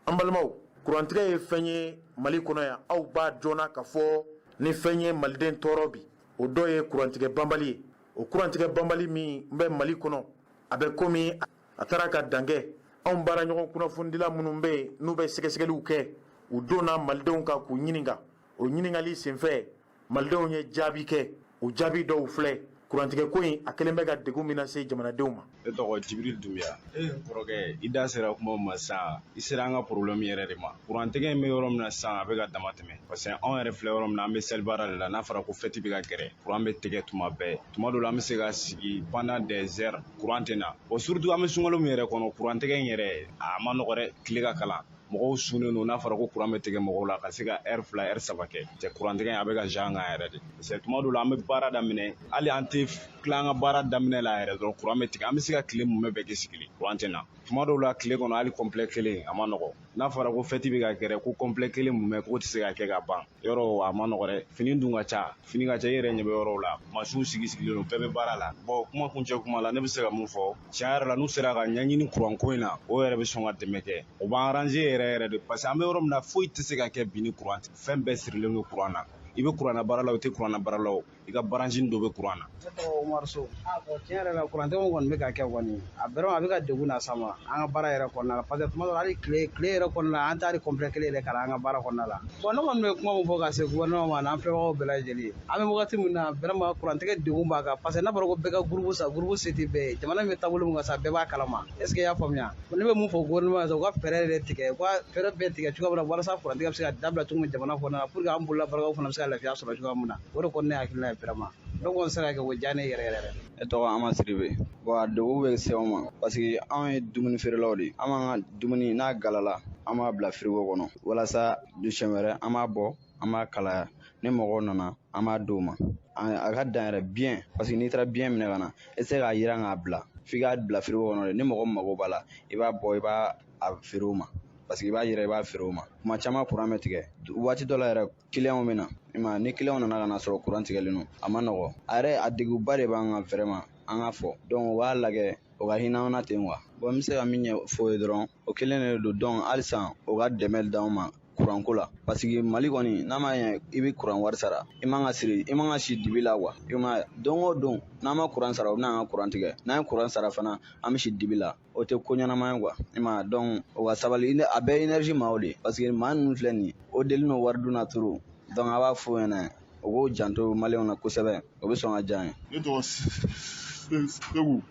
An balimaw, kurantigɛ ye fɛn ye Mali kɔnɔ yan, aw b'a dɔn k'a fɔ ni fɛn ye maliden tɔɔrɔ bi, o dɔ ye kurantigɛ banbali ye. O kurantigɛ banbali min bɛ Mali kɔnɔ, a bɛ komi a taara ka dankɛ. Anw baaraɲɔgɔn kunnafonidila minnu bɛ yen n'u bɛ sɛgɛsɛgɛliw kɛ, u donna malidenw kan k'u ɲininka. O ɲininkali senfɛ, malidenw ye jaabi kɛ. O jaabi dɔw filɛ. Kurantigɛ ko in a kɛlen bɛ ka degun min lase jamanadenw ma. Ne tɔgɔ Jibril Dunbiya. E kɔrɔkɛ, i da sera kuma ma sisan, i sera an ka problème yɛrɛ de ma. Kurantigɛ in bɛ yɔrɔ min na sisan, a bɛ ka dama tɛmɛ. Parce que anw yɛrɛ filɛ yɔrɔ min na, an bɛ selibaara de la. N'a fɔra ko fête bɛ ka gɛrɛ, kuran bɛ tigɛ tuma bɛɛ. Tuma dɔw la, an bɛ se ka sigi pendant des heures, kuran tɛ na. Bon, surtout an bɛ sunkalo min yɛrɛ kɔnɔ, kurantigɛ in yɛrɛ, a ma nɔgɔ dɛ, tile ka kalan. Mɔgɔw sunnen don. N'a fɔra ko kuran bɛ tigɛ mɔgɔw la ka se ka heure 2, heure 3 kɛ, cɛ, kurantigɛ in a bɛ ka ja an kan yɛrɛ de. Parce que tuma dɔw la, an bɛ baara daminɛ, hali an tɛ tila an ka baara daminɛ la yɛrɛ dɔrɔn, kuran bɛ tigɛ. An bɛ se ka tile mumɛ bɛɛ kɛ sigilen, kuran tɛ na. Tuma dɔw la, tile kɔnɔ, hali complet kelen, a ma nɔgɔ. N'a fɔra ko fête bɛ ka gɛrɛ, ko complet kelen mumɛ k'o tɛ se ka kɛ ka ban yɔrɔ, a ma nɔgɔ dɛ. Fini dun ka ca, fini ka ca. I yɛrɛ ɲɛ bɛ yɔrɔw la, masiw sigi sigilen don, bɛɛ bɛ baara la. Bon, kuma kuncɛ kuma la, ne bɛ se ka mun fɔ? Tiɲɛ yɛrɛ la, n'u sera ka ɲɛɲini kuranko in na, o yɛrɛ bɛ sɔn ka dɛmɛ kɛ, o b'an arranger yɛrɛ yɛrɛ de. Parce que an bɛ yɔrɔ min na, foyi tɛ se ka kɛ bi ni kuran tɛ. Fɛn bɛɛ sirilen don kuran na. I bɛ kuranna baara la, o tɛ kuranna baara la, o i ka branche dɔ bɛ kuran na. Ne tɔgɔ Umaru So. A bɔn, tiɲɛ yɛrɛ la, kurantigɛ kɔni bɛ ka kɛ kɔni, a vraiment a bɛ ka degun las'an ma an ka baara yɛrɛ kɔnɔna la. Parce que tuma dɔ la, hali tile yɛrɛ kɔnɔna la, an t'a hali complet kelen yɛrɛ kalan an ka baara kɔnɔna la. Bon, ne kɔni bɛ kuma min fɔ ka se gouvernement ma, n'an filɛbagaw bɛɛ lajɛlen, an bɛ wagati min na, vraiment kurantigɛ degun b'a kan. Parce que n'a fɔra ko bɛɛ ka groupe san, groupe se tɛ bɛɛ ye. Jamana min bɛ taabolo min kan sa, bɛɛ b'a kalama. Est ce que i y'a faamuya? Ne bɛ mun fɔ gouvernement ye, u ka fɛɛrɛ yɛrɛ tigɛ, u ka fɛɛrɛ bɛɛ tigɛ cogoya min na walasa kurantigɛ bɛ se ka dabila cogo min jamana kɔnɔna la, pour que an bolola baarakaw fana bɛ se ka lafiya sɔrɔ cogoya min na. O de kɔni ne hakilina ye. Vraiment, ne kɔni sera ka kɛ, o diya ne yɛrɛ yɛrɛ. Ne tɔgɔ Ama Siribe. Bon, a degun bɛ se anw ma parce que anw ye dumuni feerelaw de ye. An b'an ka dumuni n'a galala, an b'a bila frigo kɔnɔ walasa siɲɛ wɛrɛ an b'a bɔ, an b'a kalaya, ni mɔgɔw nana, an b'a d'u ma. A ka dan yɛrɛ bien, parce que n'i taara bien minɛ ka na, i tɛ se k'a yiran k'a bila, f'i k'a bila frigo kɔnɔ de. Ni mɔgɔ mago b'a la, i b'a bɔ, i b'a a feere u ma, parce que i b'a yira, i b'a feere u ma. Kuma caman kuran bɛ tigɛ waati dɔ la yɛrɛ, kiliyanw bɛ na i ma. Ni kiliyanw nana ka na sɔrɔ kuran tigɛlen don, a ma nɔgɔ a yɛrɛ, a degunba de b'an kan vraiment, an ka fɔ. Donc u b'a lajɛ, o ka hinɛ an na ten quoi. Bon, n bɛ se ka min ɲɛfɔ ye dɔrɔn, o kelen de don. Donc halisa o ka dɛmɛ d'anw ma kuranko la, parce que Mali kɔni, n'a ma ɲɛ i bɛ kuran wari sara, i man ka siri, i man ka si dibi la quoi. I ma ye, don o don n'an ma kuran sara, u bɛna an ka kuran tigɛ. N'an ye kuran sara fana, an bɛ si dibi la, o tɛ ko ɲɛnama ye quoi. I ma ye, donc o ka sabali. A bɛɛ ye énergie maaw de ye, parce que maa ninnu filɛ nin ye, o deli n'o wari dun na trop. Donc a b'a fɔ o ɲɛna, o k'o janto maliyɛnw na kosɛbɛ, o bɛ sɔn ka diya n ye. Ne tɔgɔ Segu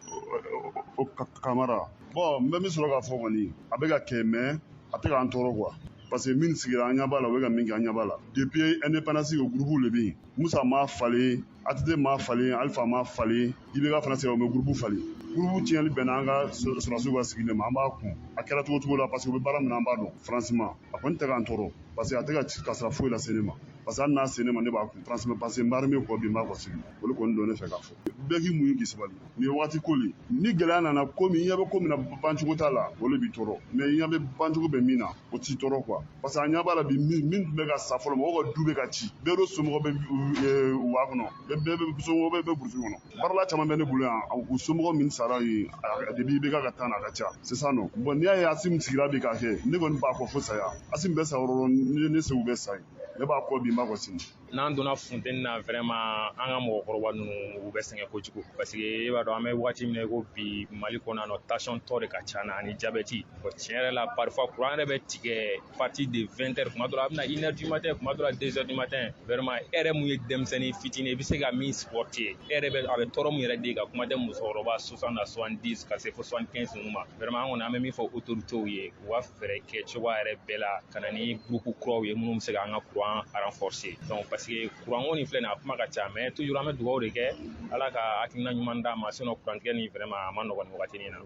Kamara. Bon, n bɛ min sɔrɔ k'a fɔ kɔni, a bɛ ka kɛ, mais a tɛ k'an tɔɔrɔ quoi, parce que min sigira, an ɲɛ b'a la, u bɛ ka min kɛ, an ɲɛ b'a la. Depuis indépendance, o groupe de bɛ yen. Musa m'a falen, ATT m'a falen, Alpha m'a falen, IBK fana sera, u bɛ groupe falen. Groupe tiɲɛli bɛnna an ka sɔrɔdasiw ka sigili ma, an b'a kun. A kɛra cogo cogo la, parce que u bɛ baara min na, an b'a dɔn. Franchement, a kɔni tɛ k'an tɔɔrɔ, parce que a tɛ ka kasara foyi lase ne ma, parce que hali n'a se ne ma, ne b'a kun franchement, parce que n bɛ armée kɔ bi, n b'a kɔ sigi. Olu kɔni don ne fɛ k'a fɔ bɛɛ k'i muɲu, k'i sabali. Nin ye waati ko le. Ni gɛlɛya nana, komi i ɲɛ bɛ ko min na, bancogo t'a la, o de b'i tɔɔrɔ. Mais i ɲɛ bɛ bancogo bɛ min na, o t'i tɔɔrɔ quoi, parce que a ɲɛ b'a la bi, min tun bɛ ka sa fɔlɔ, mɔgɔw ka du bɛ ka ci, bɛɛ do somɔgɔ bɛ wa kɔnɔ, bɛɛ bɛ somɔgɔ bɛ burusi kɔnɔ. Baarala caman bɛ ne bolo yan, u somɔgɔ min sara yen depuis IBK ka taa na, a ka ca. C'est ça non? Bon, n'i y'a ye Asimi sigira bi k'a kɛ, ne kɔni b'a kɔ fo saya. Asimi bɛ sa yɔrɔ, ne Segu bɛ sa yen. Ne b'a kɔ bi, n b'a kɔ sini. N'an donna funteni na, vraiment an ka mɔgɔkɔrɔba ninnu, u bɛ sɛgɛn kojugu, parce que e b'a dɔn, an bɛ waati min na i ko bi, Mali kɔnɔ yan nɔ, tension tɔ de ka ca na ani diabète. Bon, tiɲɛ yɛrɛ la, parfois courant yɛrɛ bɛ tigɛ partir de 20 heures, kuma dɔ la a bɛ na 1 heure du matin, kuma dɔ la 2 heures du matin. Vraiment, e yɛrɛ mun ye denmisɛnnin fitinin, i bɛ se ka min supporter, e yɛrɛ bɛ a bɛ tɔɔrɔ mun yɛrɛ d'e kan, kuma tɛ musokɔrɔba 60 à 70 ka se fo 75 ninnu ma. Vraiment, an kɔni an bɛ min fɔ autorités ye, u ka fɛɛrɛ kɛ cogoya yɛrɛ bɛɛ la ka na ni groupe kuraw ye minnu bɛ se k'an ka courant renforcer. Donc parce que courant ko nin filɛ nin ye, a kuma ka ca, mais toujours an bɛ dugawu de kɛ, Ala ka hakilina ɲuman d'an ma. Sinon courant tigɛ nin, vraiment a ma nɔgɔn nin wagati in na.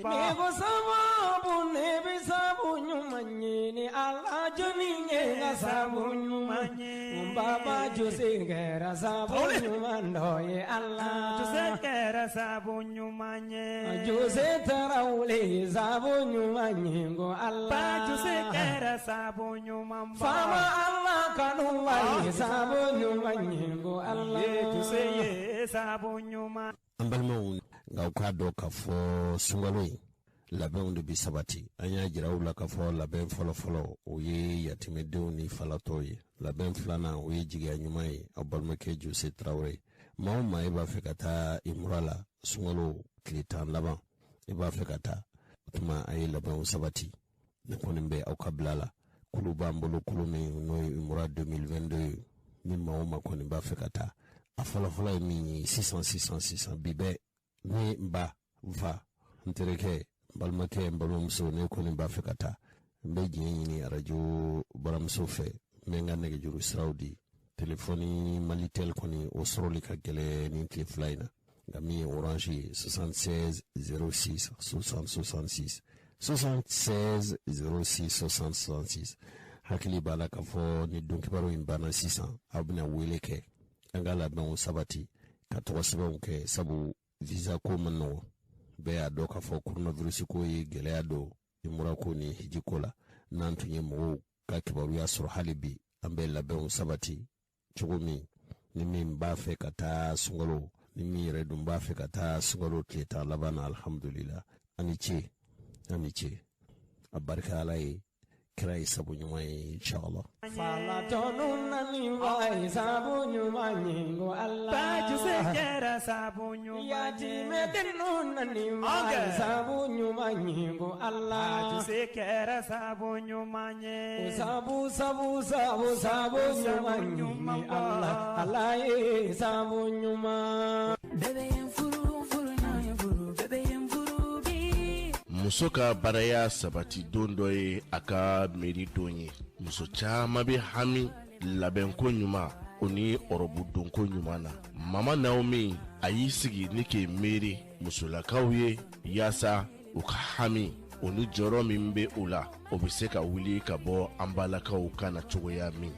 Ni ko sababu, ne bɛ sabu ɲuman ɲini Ala jɔni ye ka sabu ɲuman ye. Baba Jose kɛra sabu ɲuman dɔ ye Ala. Jose kɛra sabu ɲuman ye. Jose Tarawele sabu ɲuman ye ko Ala. Ba Jose kɛra sabu ɲuman ba. Faama Ala kanu wa ye sabu ɲuman ye ko Ala. Jose ye sabu ɲuman. An balimaw, nka u k'a dɔn k'a fɔ sunkalo in labɛnw de bi sabati. An y'a jira u la k'a fɔ labɛn fɔlɔfɔlɔ, o ye yatimɛdenw ni falatɔw ye. Labɛn filanan, o ye jigiya ɲuman ye. Aw balimakɛ Jose Tarawele, maa o maa e b'a fɛ ka taa imura la sunkalo tile 10 laban, i b'a fɛ ka taa, o tuma a ye labɛnw sabati. Ne kɔni bɛ aw ka bila la, kulu b'an bolo, kulu min n'o ye Umura 2022 ye. Ni maa o maa kɔni b'a fɛ ka taa, a fɔlɔfɔlɔ ye min ye sisan sisan sisan, bi bɛɛ, ne n ba, n fa, n terikɛ, n balimakɛ, n balimamuso, ne kɔni b'a fɛ ka taa, n bɛ diɲɛ ɲini arajo baramuso fɛ. N bɛ n ka nɛgɛjuru siraw di. Telefɔni Malitel kɔni, o sɔrɔli ka gɛlɛn nin tile 2 in na, nka min ye Orange ye, 76 06 60 66, 76 06 60 66. Hakili b'a la k'a fɔ ni donkibaru in banna sisan, aw bɛna wele kɛ, an ka labɛnw sabati ka tɔgɔsɛbɛnw kɛ, sabu visa ko man nɔgɔn. Bɛɛ y'a dɔn k'a fɔ coronavirus ko ye gɛlɛya don umura ko ni hiji ko la. N'an tun ye mɔgɔw ka kibaruya sɔrɔ hali bi, an bɛ labɛnw sabati cogo min, ni min b'a fɛ ka taa sunkalo, ni min yɛrɛ dun b'a fɛ ka taa sunkalo tile 10 laban na. Alhamdulila, a ni ce, a ni ce, a barika Ala ye, kira ye sabu ɲuman ye, inshallah. Falatɔnu nani wa ye sabu ɲuman ye ko Ala. Bajuse kɛra sabu ɲuman ye. Yatimɛdennu nani wa ye sabu ɲuman ye ko Ala. Bajuse kɛra sabu ɲuman ye. Sabu sabu sabu sabu ɲuman ye Ala. Ala ye sabu ɲuman. Bébé ye furu furu ɲɔgɔn furu bébé ye furu bi. Muso ka baaraya sabati don dɔ ye a ka meri don ye. Muso caman bɛ hami labɛnko ɲuman, o ni ɔrɔbu donko ɲuman na. Mama Naomi, a y'i sigi ni k'i miiri musolakaw ye, yaasa u ka hami o ni jɔyɔrɔ min bɛ u la, o bɛ se ka wuli ka bɔ an balakaw kan na cogoya min.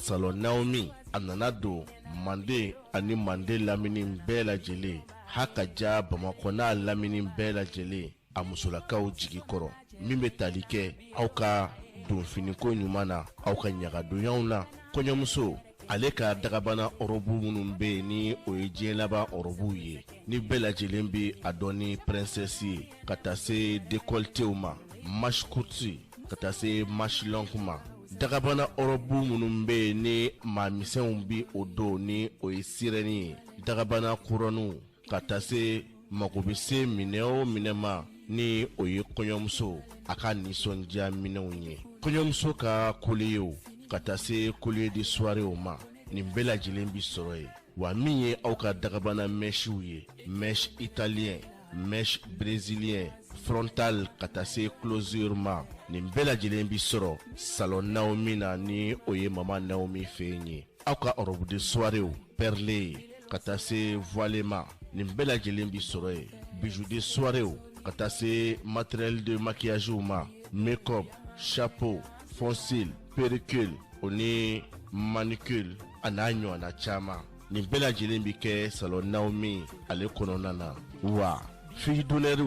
Salon Naomi, a nana don Manden ani Manden lamini bɛɛ lajɛlen, ha ka ja Bamakɔ n'a lamini bɛɛ lajɛlen, a musolakaw jigi kɔrɔ, min bɛ tali kɛ aw ka donfiniko ɲuman na, aw ka ɲagadonyaw na. Kɔɲɔmuso ale ka dagabana ɔrɔbu minnu bɛ yen, ni o ye diɲɛ laban ɔrɔbuw ye, ni bɛɛ lajɛlen bɛ a dɔn ni princesse ye, ka taa se décolletéw ma, manche courte ka taa se manche longue ma, dagabana ɔrɔbu minnu bɛ yen ni maa misɛnw bɛ o don, ni o ye sirɛni ye, dagabana couronnew, ka taa se mako bɛ se minɛ o minɛ ma, ni o ye kɔɲɔmuso a ka nisɔndiya minɛnw ye, kɔɲɔmuso ka collier, ka taa se collier de soirée ma, nin bɛɛ lajɛlen bi sɔrɔ yen. Wa min ye aw ka dagabana mèchew ye, mèche italien, mèche brésilien, frontal, ka taa se closure ma, nin bɛɛ lajɛlen bi sɔrɔ salon Naomi na, ni o ye Mama Naomi fɛ yen ye. Aw ka robe de soirée perlé ka taa se voilé ma, nin bɛɛ lajɛlen bi sɔrɔ yen. Bijoux de soirée ka taa se matériel de maquillage ma, make-up, chapeau, faux cils, perruque, o ni manucure, a n'a ɲɔgɔnna caman, nin bɛɛ lajɛlen bi kɛ salon Naomi ale kɔnɔna na. Wa fille d'honneur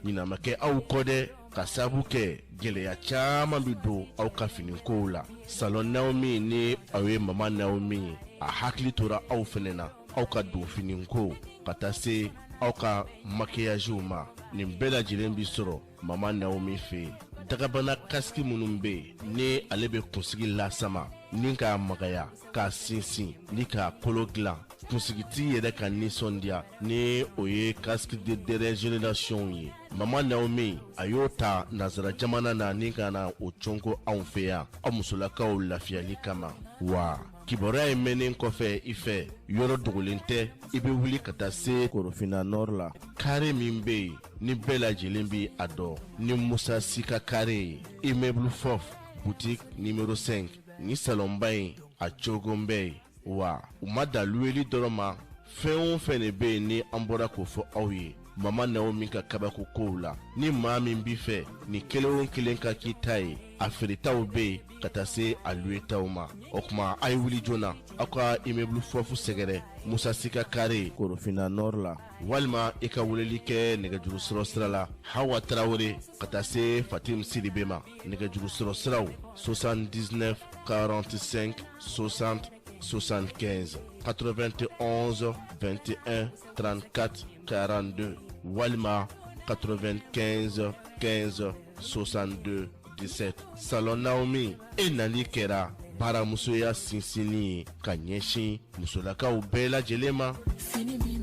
ɲinɛ ma kɛ aw kɔ dɛ, ka sabu kɛ gɛlɛya caman bi don aw ka finikow la. Salon Naomi, ni aw ye Mama Naomi, a hakili tora aw fɛnɛ na, aw ka don finiko ka taa se aw ka maquillage ma, nin bɛɛ lajɛlen bi sɔrɔ Mama Naomi fɛ yen. Dagabana casque minnu bɛ yen, ni ale bɛ kunsigi lasama ni k'a magaya, k'a sinsin ni k'a kolo dilan, kunsigitigi yɛrɛ ka nisɔndiya, ni o ye casque de dernière génération ye, Mama Naomi a y'o ta nanzara jamana na ni ka na o conko anw fɛ yan, aw musolakaw lafiyali kama. Wa kibaruya in mɛnnen kɔfɛ i fɛ, yɔrɔ dogolen tɛ, i bɛ wuli ka taa se Korofina Nord la, carré min bɛ yen ni bɛɛ lajɛlen bɛ a dɔn ni Musa Sika carré ye, immeuble Fof, boutique numéro 5. Ni salonba in a cogon bɛ yen. Wa u ma dan luweli dɔrɔn ma, fɛn o fɛn de bɛ yen ni an bɔra k'o fɔ aw ye Mama Naomi ka kabako kow la, ni maa min b'i fɛ ni kelen o kelen ka k'i ta ye, a feeretaw bɛ yen ka taa se a luwetaw ma. O tuma a ye wuli joona, aw ka immeuble Fof sɛgɛrɛ, Musa Sika carré, Korofina Nord la, walima i ka weleli kɛ nɛgɛjuru sɔrɔ sira la, Hawa Tarawele ka taa se Fatim Sidibe ma. Nɛgɛjuru sɔrɔ siraw: 79 45 60 75, 91 21 34 42, walima 95 15 62 17. Salon Naomi, e nali kɛra baaramusoya sinsinni ye ka ɲɛsin musolakaw bɛɛ lajɛlen ma. Fini min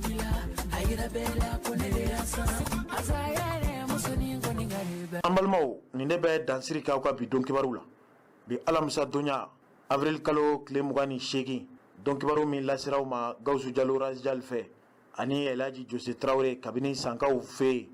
An balimaw, nin de bɛ dansiri k'aw ka bi don kibaru la. Bi alamisa donya, avril kalo tile 28, don kibaru min lasera aw ma Gawusu Jalo Rasjal fɛ ani Elhaji Jose Tarawele kabini Sankaw fɛ yen.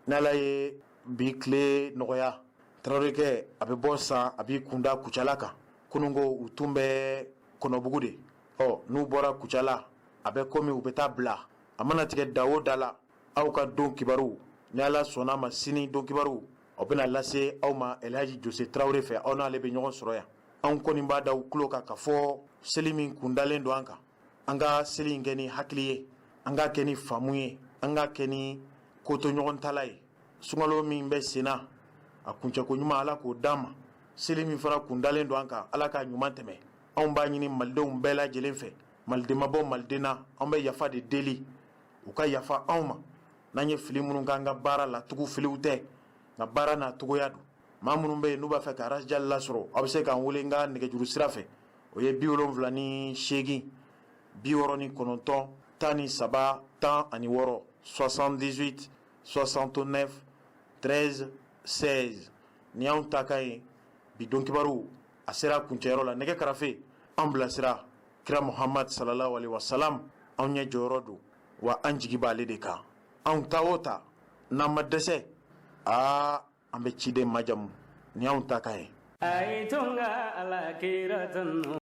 N'Ala ye bi tile nɔgɔya, Tarawelekɛ a bɛ bɔ San, a b'i kunda Kucala kan. Kununko u tun bɛ Kɔnɔbugu de. Ɔ, n'u bɔra Kucala, a bɛ komi u bɛ taa bila. A mana tigɛ da o da la, aw ka don kibaru, ni Ala sɔnna ma, sini don kibaru o bɛna lase aw ma Elhaji Jose Tarawele fɛ. Aw n'ale bɛ ɲɔgɔn sɔrɔ yan. Anw kɔni b'a da aw tulo kan k'a fɔ seli min kundalen don an kan, an ka seli in kɛ ni hakili ye, an k'a kɛ ni faamu ye, an k'a kɛ ni kotoɲɔgɔntala ye. Sunkalo min bɛ senna, a kuncɛko ɲuman, Ala k'o d'an ma. Seli min fana kundalen don an kan, Ala k'a ɲuman tɛmɛ. Anw b'a ɲini malidenw bɛɛ lajɛlen fɛ, maliden ma bɔ maliden na, an bɛ yafa de deli, u ka yafa anw ma n'an ye fili minnu k'an ka baara la. Tugu filiw tɛ, nka baara n'a cogoya don. Maa minnu bɛ yen n'u b'a fɛ ka Rasjal lasɔrɔ, aw bɛ se k'an wele n ka nɛgɛjuru sira fɛ, o ye 78 69 13 16, 78 69 13 16. Ni y'anw ta kan ye. Bi don kibaru a sera kuncɛyɔrɔ la. Nɛgɛ karafe an bilasira kira Muhamad sallallahu alaihi wasallam, anw ɲɛ jɔyɔrɔ don wa an jigi b'ale de kan. Anw ta o ta, n'an ma dɛsɛ, aa, an bɛ ciden majamu. Ni y'anw ta kan ye. A ye tun ka ala kira tanu.